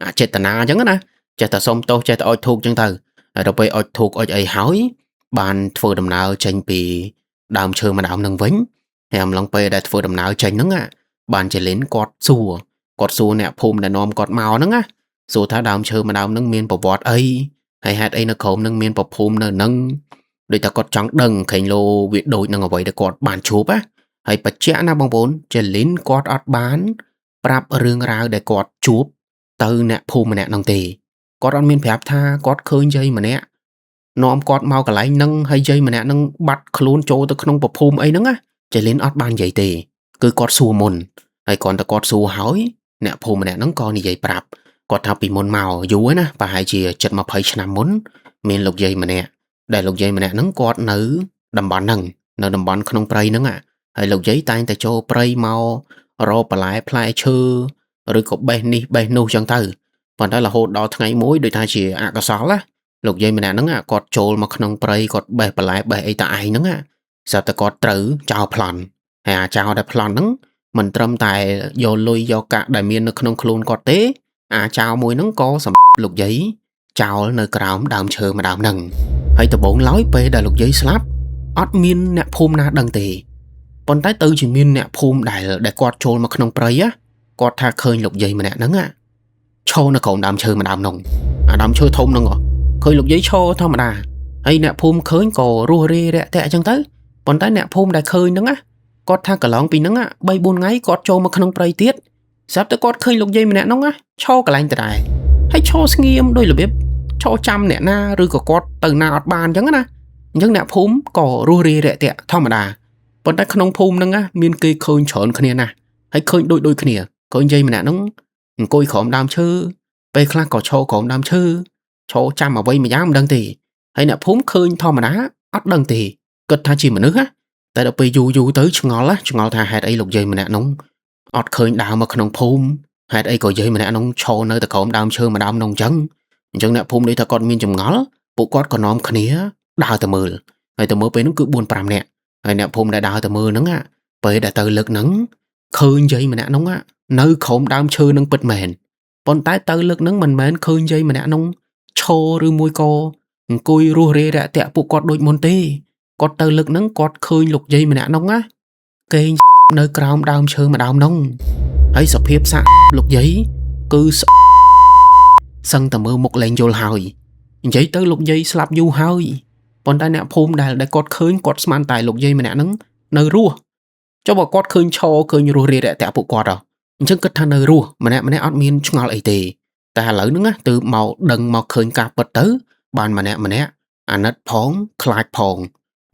អចេតនាអញ្ចឹងណាចេះតែសុំទោសចេះតែអុជធូបអញ្ចឹងទៅហើយដល់ពេលអុជធូបអុជអីហើយបានធ្វើដំណើរចេញពីដើមឈើម្ដងនឹងវិញហើយអំឡុងពេលដែលធ្វើដំណើរចេញហ្នឹងបានចលិនគាត់សួរអ្នកភូមិដែលនាំគាត់មកហ្នឹងណាសួរថាដើមឈើម្ដងហ្នឹងមានប្រវត្តិអីហើយហេតុអីនៅក្រោមហ្នឹងមានប្រភូមិនៅហ្នឹងដូចតែគាត់ចង់ដឹងខេងលោវាដូចនឹងអ្វីដែលគាត់បានជួបណាហើយបញ្ជាក់ណាបងប្អូនចលិនគាត់អត់បានប្រាប់រឿងរ៉ាវដែលគាត់ជួបទៅអ្នកភូមិម្នាក់ហ្នឹងទេគាត់អត់មានប្រាប់ថាគាត់ឃើញយាយម្នាក់នាំគាត់មកកន្លែងហ្នឹងហើយយាយម្នាក់ហ្នឹងបាត់ខ្លួនចូលទៅក្នុងប្រភូមិអីហ្នឹងណាចលិនអត់បាននិយាយទេគឺគាត់សួរមុនហើយគ្រាន់តែគាត់សួរហើយអ្នកភូមិម្នាក់ហ្នឹងក៏និយាយប្រាប់គាត់ថាពីមុនមកយូរហើយណាប្រហែលជាជិត20ឆ្នាំមុនមានលោកយាយម្នាក់ដែលលោកយាយម្នាក់ហ្នឹងគាត់នៅតំបន់ហ្នឹងនៅតំបន់ក្នុងព្រៃហ្នឹងហើយលោកយាយតែងតែចូលព្រៃមករកបន្លែផ្លែឈើឬក៏បេះនេះបេះនោះចឹងទៅប៉ុន្តែរហូតដល់ថ្ងៃមួយដូចថាជាអកុសលណាលោកយាយម្នាក់ហ្នឹងគាត់ចូលមកក្នុងព្រៃគាត់បេះបន្លែបេះអីតាឯងហ្នឹងស្រាប់តែគាត់ត្រូវចោលប្លន់ហើយអាចោលដែលប្លន់ហ្នឹងមិនត្រឹមតែយកលុយយកកាក់ដែលមាននៅក្នុងខ្លួនគាត់ទេអាចោលមួយហ្នឹងក៏សម្លោកយាយចោលនៅក្រោមដើមឈើម្ដងហ្នឹងហើយដំបូងឡើយពេលដែលលោកយាយស្លាប់អត់មានអ្នកភូមិណាដឹងទេប៉ុន្តែទៅជាមានអ្នកភូមិដែលគាត់ចូលមកក្នុងព្រៃគាត់ថាឃើញលោកយាយម្នាក់ហ្នឹងឈរនៅក្រោមដើមឈើម្ដងហ្នឹងអាដើមឈើធំហ្នឹងឃើញលោកយាយឈរធម្មតាហើយអ្នកភូមិឃើញក៏រស់រាយរាក់ទាក់អញ្ចឹងទៅប៉ុន្តែអ្នកភូមិដែលឃើញហ្នឹងគាត់ថាកន្លងពីហ្នឹង3 4ថ្ងៃគាត់ចូលមកក្នុងព្រៃទៀតស្រាប់តែគាត់ឃើញលោកយាយម្នាក់ហ្នឹងឈរកន្លែងដដែលហើយឈរស្ងៀមដោយរបៀបឈរចាំអ្នកណាឬក៏គាត់ទៅណាអត់បានអញ្ចឹងណាអញ្ចឹងអ្នកភូមិក៏រស់រាយរាក់ទាក់ធម្មតាប៉ុន្តែក្នុងភូមិហ្នឹងមានគេឃើញច្រើនគ្នាណាស់ហើយឃើញដូចគ្នាឃើញយាយម្នាក់ហ្នឹងអង្គុយក្រោមដើមឈើពេលខ្លះក៏ឈរក្រោមដើមឈើឈរចាំអ្វីមួយយ៉ាងមិនដឹងទេហើយអ្នកភូមិឃើញធម្មតាអត់ដឹងទេគិតថាជាមនុស្សណាតែដល់ពេលយូរយូរទៅឆ្ងល់ថាហេតុអីលោកយាយម្នាក់ហ្នឹងអត់ឃើញដើមមកក្នុងភូមិហេតុអីក៏យាយម្នាក់ហ្នឹងឈរនៅតែក្រោមដើមឈើម្ដងហ្នឹងអញ្ចឹងអ្នកភូមិនេះថាគាត់មានចម្ងល់ពួកគាត់ក៏នាំគ្នាដើរទៅមើលហើយទៅមើលពេលហ្នឹងគឺ4 5នាក់ហើយអ្នកភូមិដែលដើរទៅមើលហ្នឹងពេលដែលទៅលើកហ្នឹងឃើញយាយម្នាក់ហ្នឹងនៅក្រោមដើមឈើហ្នឹងពិតមែនប៉ុន្តែទៅលើកហ្នឹងមិនមែនឃើញយាយម្នាក់ហ្នឹងឈរឬមួយក៏ អង្គុយរស់រាយរាក់ទាក់ពួកគាត់ដូចមុនទេគាត់ទៅលើកហ្នឹងគាត់ឃើញលោកយាយម្នាក់ហ្នឹងណាគេងនៅក្រោមដើមឈើម្ដើមហ្នឹងហើយសភាពសាកលោកយាយគឺសឹងតែមើលមុខលែងយល់ហើយនិយាយទៅលោកយាយស្លាប់យូរហើយប៉ុន្តែអ្នកភូមិដែលគាត់ឃើញគាត់ស្មានតែលោកយាយម្នាក់ហ្នឹងនៅរស់ចុះបើគាត់ឃើញឈរឃើញរស់រាយរាក់ទាក់ពួកគាត់អញ្ចឹងគិតថានៅរស់ម្នាក់ម្នាក់អត់មានឆ្ងល់អីទេតែឥឡូវហ្នឹងណាទើបមកដឹងមកឃើញការពិតទៅបានម្នាក់ម្នាក់អាណិតផងខ្លាចផង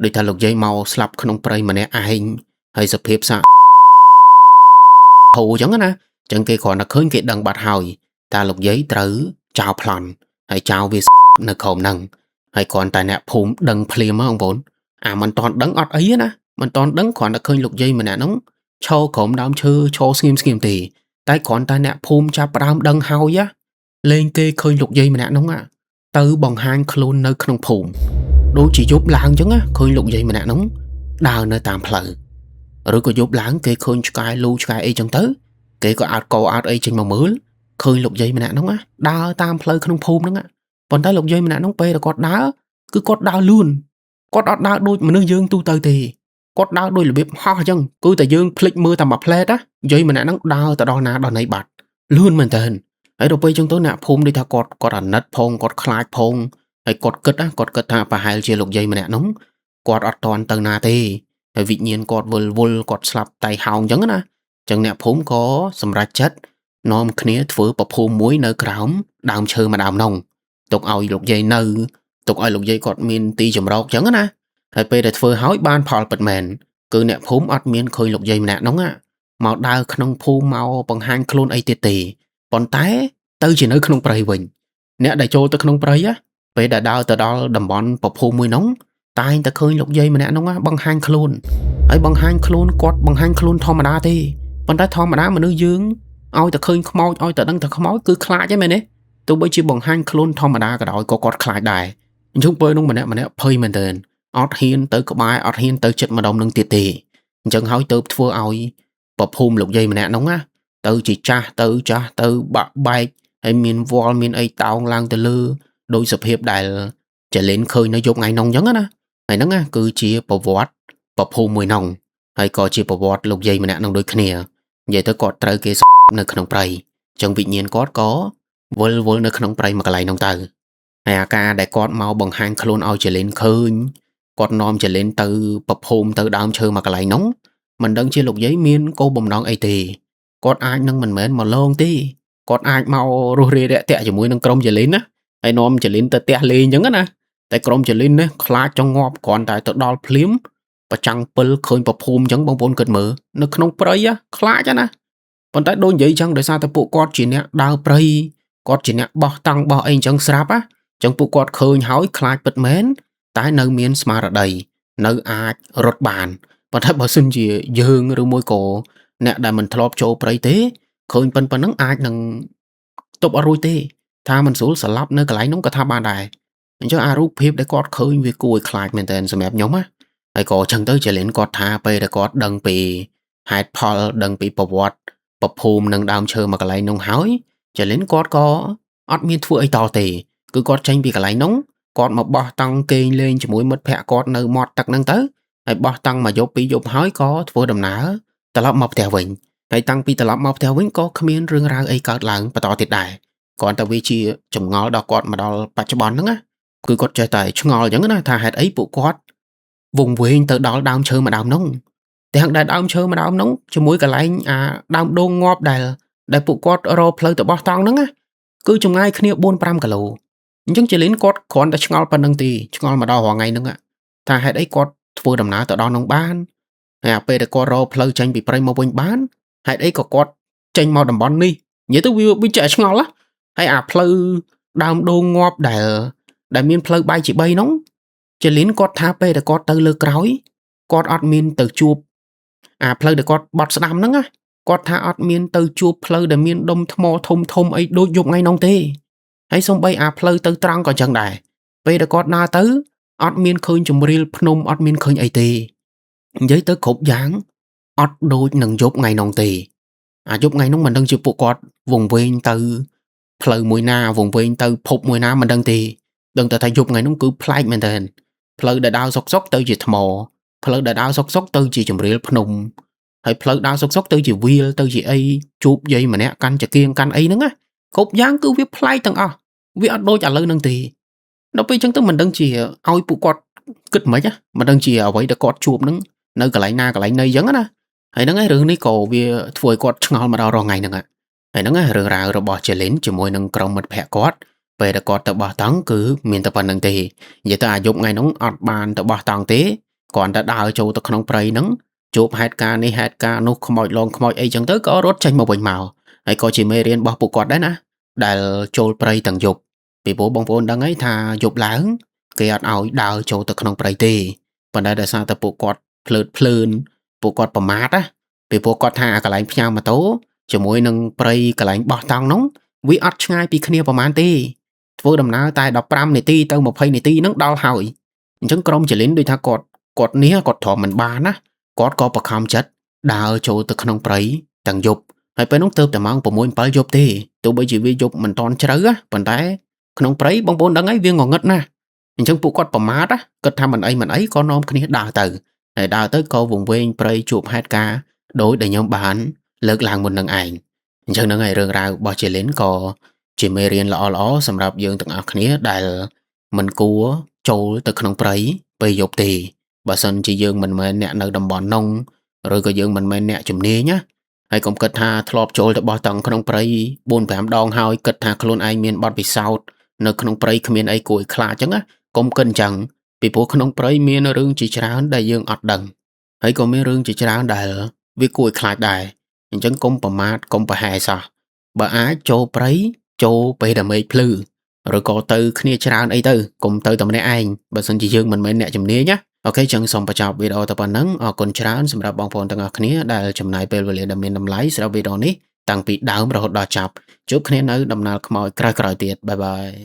ដូចថាលោកយាយមកស្លាប់ក្នុងព្រៃម្នាក់ឯងហើយសភាពសាកហូអញ្ចឹងណាអញ្ចឹងគេគ្រាន់តែឃើញគេដឹងបាត់ហើយតែលោកយាយត្រូវចោលប្លន់ហើយចោលវានៅក្រោមហ្នឹងហើយគ្រាន់តែអ្នកភូមិដឹងភ្លាមហ៎បងប្អូនអាមិនតន់ដឹងអត់អីណាមិនតន់ដឹងគ្រាន់តែឃើញលោកយាយម្នាក់ហ្នឹងឈរក្រោមដើមឈើឈរស្ងៀមស្ងៀមទេតែគ្រាន់តែអ្នកភូមិចាប់ផ្ដើមដឹងហើយណាលែងគេឃើញលោកយាយម្នាក់ហ្នឹងទៅបង្ហាញខ្លួននៅក្នុងភូមិដូចជាយប់ឡើងអញ្ចឹងណាឃើញលោកយាយម្នាក់ហ្នឹងដើរនៅតាមផ្លូវឬក៏យប់ឡើងគេឃើញឆ្កែលូឆ្កែអីចឹងទៅគេក៏អត់កោអត់អីចេញមកមើលឃើញលោកយាយម្នាក់ហ្នឹងណាដើរតាមផ្លូវក្នុងភូមិហ្នឹងប៉ុន្តែលោកយាយម្នាក់ហ្នឹងពេលដែលគាត់ដើរគឺគាត់ដើរលឿនគាត់អត់ដើរដូចមនុស្សយើងទូទៅទេគាត់ដើរដោយរបៀបហោះអញ្ចឹងគឺតែយើងភ្លេចមើលតែមួយផ្លែតណាយាយម្នាក់ហ្នឹងដើរទៅដល់ណាដល់ណីបាត់លឿនមែនតើហើយដល់ពេលអញ្ចឹងទៅអ្នកភូមិដូចថាគាត់អាណិតផងគាត់ខ្លាចផងហើយគាត់គិតណាគាត់គិតថាប្រហែលជាលោកយាយម្នាក់ហ្នឹងគាត់អត់ទាន់ទៅណាទេហើយវិញ្ញាណគាត់វិលវល់គាត់ស្លាប់តៃហោងអញ្ចឹងណាអញ្ចឹងអ្នកភូមិក៏សម្រេចចិត្តនាំគ្នាធ្វើប្រភូមិមួយនៅក្រោមដើមឈើមួយដើមនោះទុកឲ្យលោកយាយនៅទុកឲ្យលោកយាយគាត់មានទីជម្រកអញ្ចឹងណាហើយពេលដែលធ្វើហើយបានផលពិតមែនគឺអ្នកភូមិអត់មានឃើញលោកយាយម្នាក់នោះមកដើរក្នុងភូមិមកបង្ហាញខ្លួនអីទៀតទេប៉ុន្តែទៅជានៅក្នុងព្រៃវិញអ្នកដែលចូលទៅក្នុងព្រៃពេលដែលដើរទៅដល់តំបន់ប្រភូមិមួយនោះតែងតែឃើញលោកយាយម្នាក់នោះបង្ហាញខ្លួនហើយបង្ហាញខ្លួនគាត់បង្ហាញខ្លួនធម្មតាទេប៉ុន្តែធម្មតាមនុស្សយើងឲ្យតែឃើញខ្មោចឲ្យតែដឹងតែខ្មោចគឺខ្លាចហ្នឹងមែនទេទោះបីជាបង្ហាញខ្លួនធម្មតាក៏ដោយក៏គាត់ខ្លាចដែរអញ្ចឹងពេលនោះម្នាក់ម្នាក់ភ័យមែនទែនអត់ហ៊ានទៅក្បែរអត់ហ៊ានទៅចិត្តម្ដុំនឹងទៀតទេអញ្ចឹងហើយទៅធ្វើឲ្យប្រភូមិលោកយាយម្នាក់នោះណាទៅជាចាស់ទៅចាស់ទៅបាក់បែកហើយមានវល់មានអីតោងឡើងទៅលើដោយសភាពដែលចលេនឃើញនៅយប់ថ្ងៃនោះអញ្ចឹងណាហើយហ្នឹងណាគឺជាប្រវត្តិប្រភូមិមួយនោះហើយក៏ជាប្រវត្តិលោកយាយម្នាក់នោះដូចគ្នានិយាយទៅគាត់ត្រូវគេនៅក្នុងព្រៃអញ្ចឹងវិញ្ញាណគាត់ក៏វិលវល់នៅក្នុងព្រៃមួយកន្លែងនោះទៅហើយអាការដែលគាត់មកបង្ហាញខ្លួនឲ្យចលេនឃើញគាត់នាំចលេនទៅប្រភូមិទៅដើមឈើមួយកន្លែងនោះមិនដឹងជាលោកយាយមានគោលបំណងអីទេគាត់អាចនឹងមិនមែនមកលងទេគាត់អាចមករស់រាយរាក់ទាក់ជាមួយនឹងក្រុមចលេនណាហើយនាំចលេនទៅផ្ទះលេងអញ្ចឹងណាតែក្រុមចលេននេះខ្លាចចង់ងាប់គ្រាន់តែទៅដល់ភ្លាមប្រចាំងពិលឃើញប្រភូមិអញ្ចឹងបងប្អូនគិតមើលនៅក្នុងព្រៃខ្លាចណាប៉ុន្តែដូចនិយាយអញ្ចឹងដោយសារតែពួកគាត់ជាអ្នកដើរព្រៃគាត់ជាអ្នកបោះតង់បោះអីអញ្ចឹងស្រាប់ណាអញ្ចឹងពួកគាត់ឃើញហើយខ្លាចពិតមែនតែនៅមានស្មារតីនៅអាចរត់បានប៉ុន្តែបើសិនជាយើងឬមួយក៏អ្នកដែលមិនធ្លាប់ចូលព្រៃទេឃើញប៉ុណ្ណឹងអាចនឹងទប់អត់រួចទេថាមិនស្រួលស្លាប់នៅកន្លែងនោះក៏ថាបានដែរអញ្ចឹងអារូបភាពដែលគាត់ឃើញវាគួរឲ្យខ្លាចមែនទែនសម្រាប់ខ្ញុំណាហើយក៏អញ្ចឹងទៅចលិនគាត់ថាពេលដែលគាត់ដឹងពីហេតុផលដឹងពីប្រវត្តិប្រភូមិនិងដើមឈើមួយកន្លែងនោះហើយចលិនគាត់ក៏អត់មានធ្វើអីតទេគឺគាត់ចេញពីកន្លែងនោះគាត់មកបោះតង់គេងលេងជាមួយមិត្តភ័ក្តិគាត់នៅមាត់ទឹកហ្នឹងទៅហើយបោះតង់មួយយប់ពីរយប់ហើយក៏ធ្វើដំណើរត្រឡប់មកផ្ទះវិញហើយតាំងពីត្រឡប់មកផ្ទះវិញក៏គ្មានរឿងរ៉ាវអីកើតឡើងបន្តទៀតដែរគ្រាន់តែវាជាចម្ងល់ដល់គាត់មកដល់បច្ចុប្បន្នហ្នឹងណាគឺគាត់ចេះតែឆ្ងល់អញ្ចឹងណាថាហេតុអីពួកគាត់វង្វេងទៅដល់ដើមឈើមួយដើមនោះទាំងដែលដើមឈើមួយដើមនោះជាមួយកន្លែងអាដើមដូងងាប់ដែលពួកគាត់រកផ្លូវទៅបោះតង់ហ្នឹងណាគឺចម្ងាយគ្នា 4-5 គីឡូអញ្ចឹងចលិនគាត់គ្រាន់តែឆ្ងល់ប៉ុណ្្នឹងទេឆ្ងល់មកដល់រាល់ថ្ងៃហ្នឹងថាហេតុអីគាត់ធ្វើដំណើរទៅដល់នោះបានហើយអាពេលដែលគាត់រកផ្លូវចេញពីព្រៃមកវិញបានហេតុអីក៏គាត់ចេញមកតំបន់នេះនិយាយទៅវាចេះឆ្ងល់ណាហើយអាផ្លូវដើមដូងងាប់ដែលមានផ្លូវបែកជា3នោះចលិនគាត់ថាពេលដែលគាត់ទៅលើក្រោយគាត់អត់មានទៅជួបអាផ្លូវដែលគាត់បត់ស្ដាំហ្នឹងណាគាត់ថាអត់មានទៅជួបផ្លូវដែលមានដុំថ្មធំធំអីដូចយប់ថ្ងៃនោះទេហើយសំបីអាផ្លូវទៅត្រង់ក៏ចឹងដែរពេលដែលគាត់ដើរទៅអត់មានឃើញជំរាលភ្នំអត់មានឃើញអីទេនិយាយទៅគ្រប់យ៉ាងអត់ដូចនឹងយប់ថ្ងៃនោះទេអាយប់ថ្ងៃនោះមិនដឹងជាពួកគាត់វង្វេងទៅផ្លូវមួយណាវង្វេងទៅភពមួយណាមិនដឹងទេ ដឹងតែថាយប់ថ្ងៃនោះគឺប្លែកមែនទែនផ្លូវដែលដើរសុកសុកទៅជាថ្មផ្លូវដែលដើរសុកសុកទៅជាជម្រាលភ្នំហើយផ្លូវដើរសុកសុកទៅជាវាលទៅជាអីជួបយាយម្នាក់កាន់ចង្គៀងកាន់អីហ្នឹងណាគ្រប់យ៉ាងគឺវាប្លែកទាំងអស់វាអត់ដូចឥឡូវហ្នឹងទេដល់ពេលអញ្ចឹងទៅមិនដឹងជាឲ្យពួកគាត់គិតមិនណាមិនដឹងជាអ្វីដែលគាត់ជួបហ្នឹងនៅកន្លែងណាកន្លែងណីអញ្ចឹងណាហើយហ្នឹងឯងរឿងនេះក៏វាធ្វើឲ្យគាត់ឆ្ងល់មកដល់រាល់ថ្ងៃហ្នឹងហើយហ្នឹងរឿងរ៉ាវរបស់ជេលីនជាមួយនឹងក្រុមមិត្តភ័ក្តិគាត់ពេលដែលគាត់ទៅបោះតង់គឺមានតែប៉ុណ្្នឹងទេនិយាយទៅអាយប់ថ្ងៃហ្នឹងអត់បានទៅបោះតង់ទេគ្រាន់តែដើរចូលទៅក្នុងព្រៃហ្នឹងជួបហេតុការណ៍នេះហេតុការណ៍នោះខ្មោចលងខ្មោចអីចឹងទៅក៏រត់ចេញមកវិញមកហើយក៏ជាមេរៀនរបស់ពួកគាត់ដែរណាដែលចូលព្រៃទាំងយប់ពីព្រោះបងប្អូនដឹងហើយថាយប់ឡើងគេអត់ឲ្យដើរចូលទៅក្នុងព្រៃទេប៉ុន្តែដោយសារតែពួកគាត់ភ្លើតភ្លើនពួកគាត់ប្រមាថណាពីព្រោះគាត់ថាកន្លែងផ្ញើម៉ូតូជាមួយនឹងព្រៃកន្លែងបោះតង់នោះវាអត់ឆ្ងាយពីគ្នាប្រហែលទេធ្វើដំណើរតែ15នាទីទៅ20នាទីហ្នឹងដល់ហើយអញ្ចឹងក្រុមចលិនដូចថាគាត់នេះគាត់ទ្រាំមិនបានណាគាត់ក៏បខំចិត្តដើរចូលទៅក្នុងព្រៃទាំងយប់ហើយពេលនោះទៅតែម៉ោង6 7យប់ទេទោះបីជាវាយប់មិនតន់ជ្រៅណាប៉ុន្តែក្នុងព្រៃបងប្អូនដឹងហើយវាងងឹតណាស់អញ្ចឹងពួកគាត់ប្រមាថគិតថាមិនអីមិនអីក៏នាំគ្នាដើរទៅហើយដើរទៅក៏វង្វេងព្រៃជួបហេតុការណ៍ដោយដែលខ្ញុំបានលើកឡើងមុននឹងឯងអញ្ចឹងហ្នឹងហើយរឿងរ៉ាវរបស់ជេលីនក៏ជាមេរៀនល្អៗសម្រាប់យើងទាំងអស់គ្នាដែលមិនគួរចូលទៅក្នុងព្រៃពេលយប់ទេបើសិនជាយើងមិនមែនអ្នកនៅតំបន់នោះឬក៏យើងមិនមែនអ្នកជំនាញណាហើយកុំគិតថាធ្លាប់ចូលទៅបោះតង់ក្នុងព្រៃ4 5ដងហើយគិតថាខ្លួនឯងមានបទពិសោធន៍នៅក្នុងព្រៃគ្មានអីគួរឲ្យខ្លាចចឹងណាកុំគិតអញ្ចឹងពីព្រោះក្នុងព្រៃមានរឿងជាច្រើនដែលយើងអត់ដឹងហើយក៏មានរឿងជាច្រើនដែលវាគួរឲ្យខ្លាចដែរអញ្ចឹងកុំប្រមាថកុំប្រហែសោះបើអាចចូលព្រៃចូលពេលដែលមេឃភ្លឺឬក៏ទៅគ្នាច្រើនអីទៅកុំទៅតែម្នាក់ឯងបើសិនជាយើងមិនមែនអ្នកជំនាញណាOK ចឹងសូមបញ្ចប់វីដេអូតែប៉ុណ្្នឹងអរគុណច្រើនសម្រាប់បងប្អូនទាំងអស់គ្នាដែលចំណាយពេលវេលាដ៏មានតម្លៃសម្រាប់វីដេអូនេះតាំងពីដើមរហូតដល់ចប់ជួបគ្នានៅដំណើរខ្មោចក្រោយៗទៀត bye bye.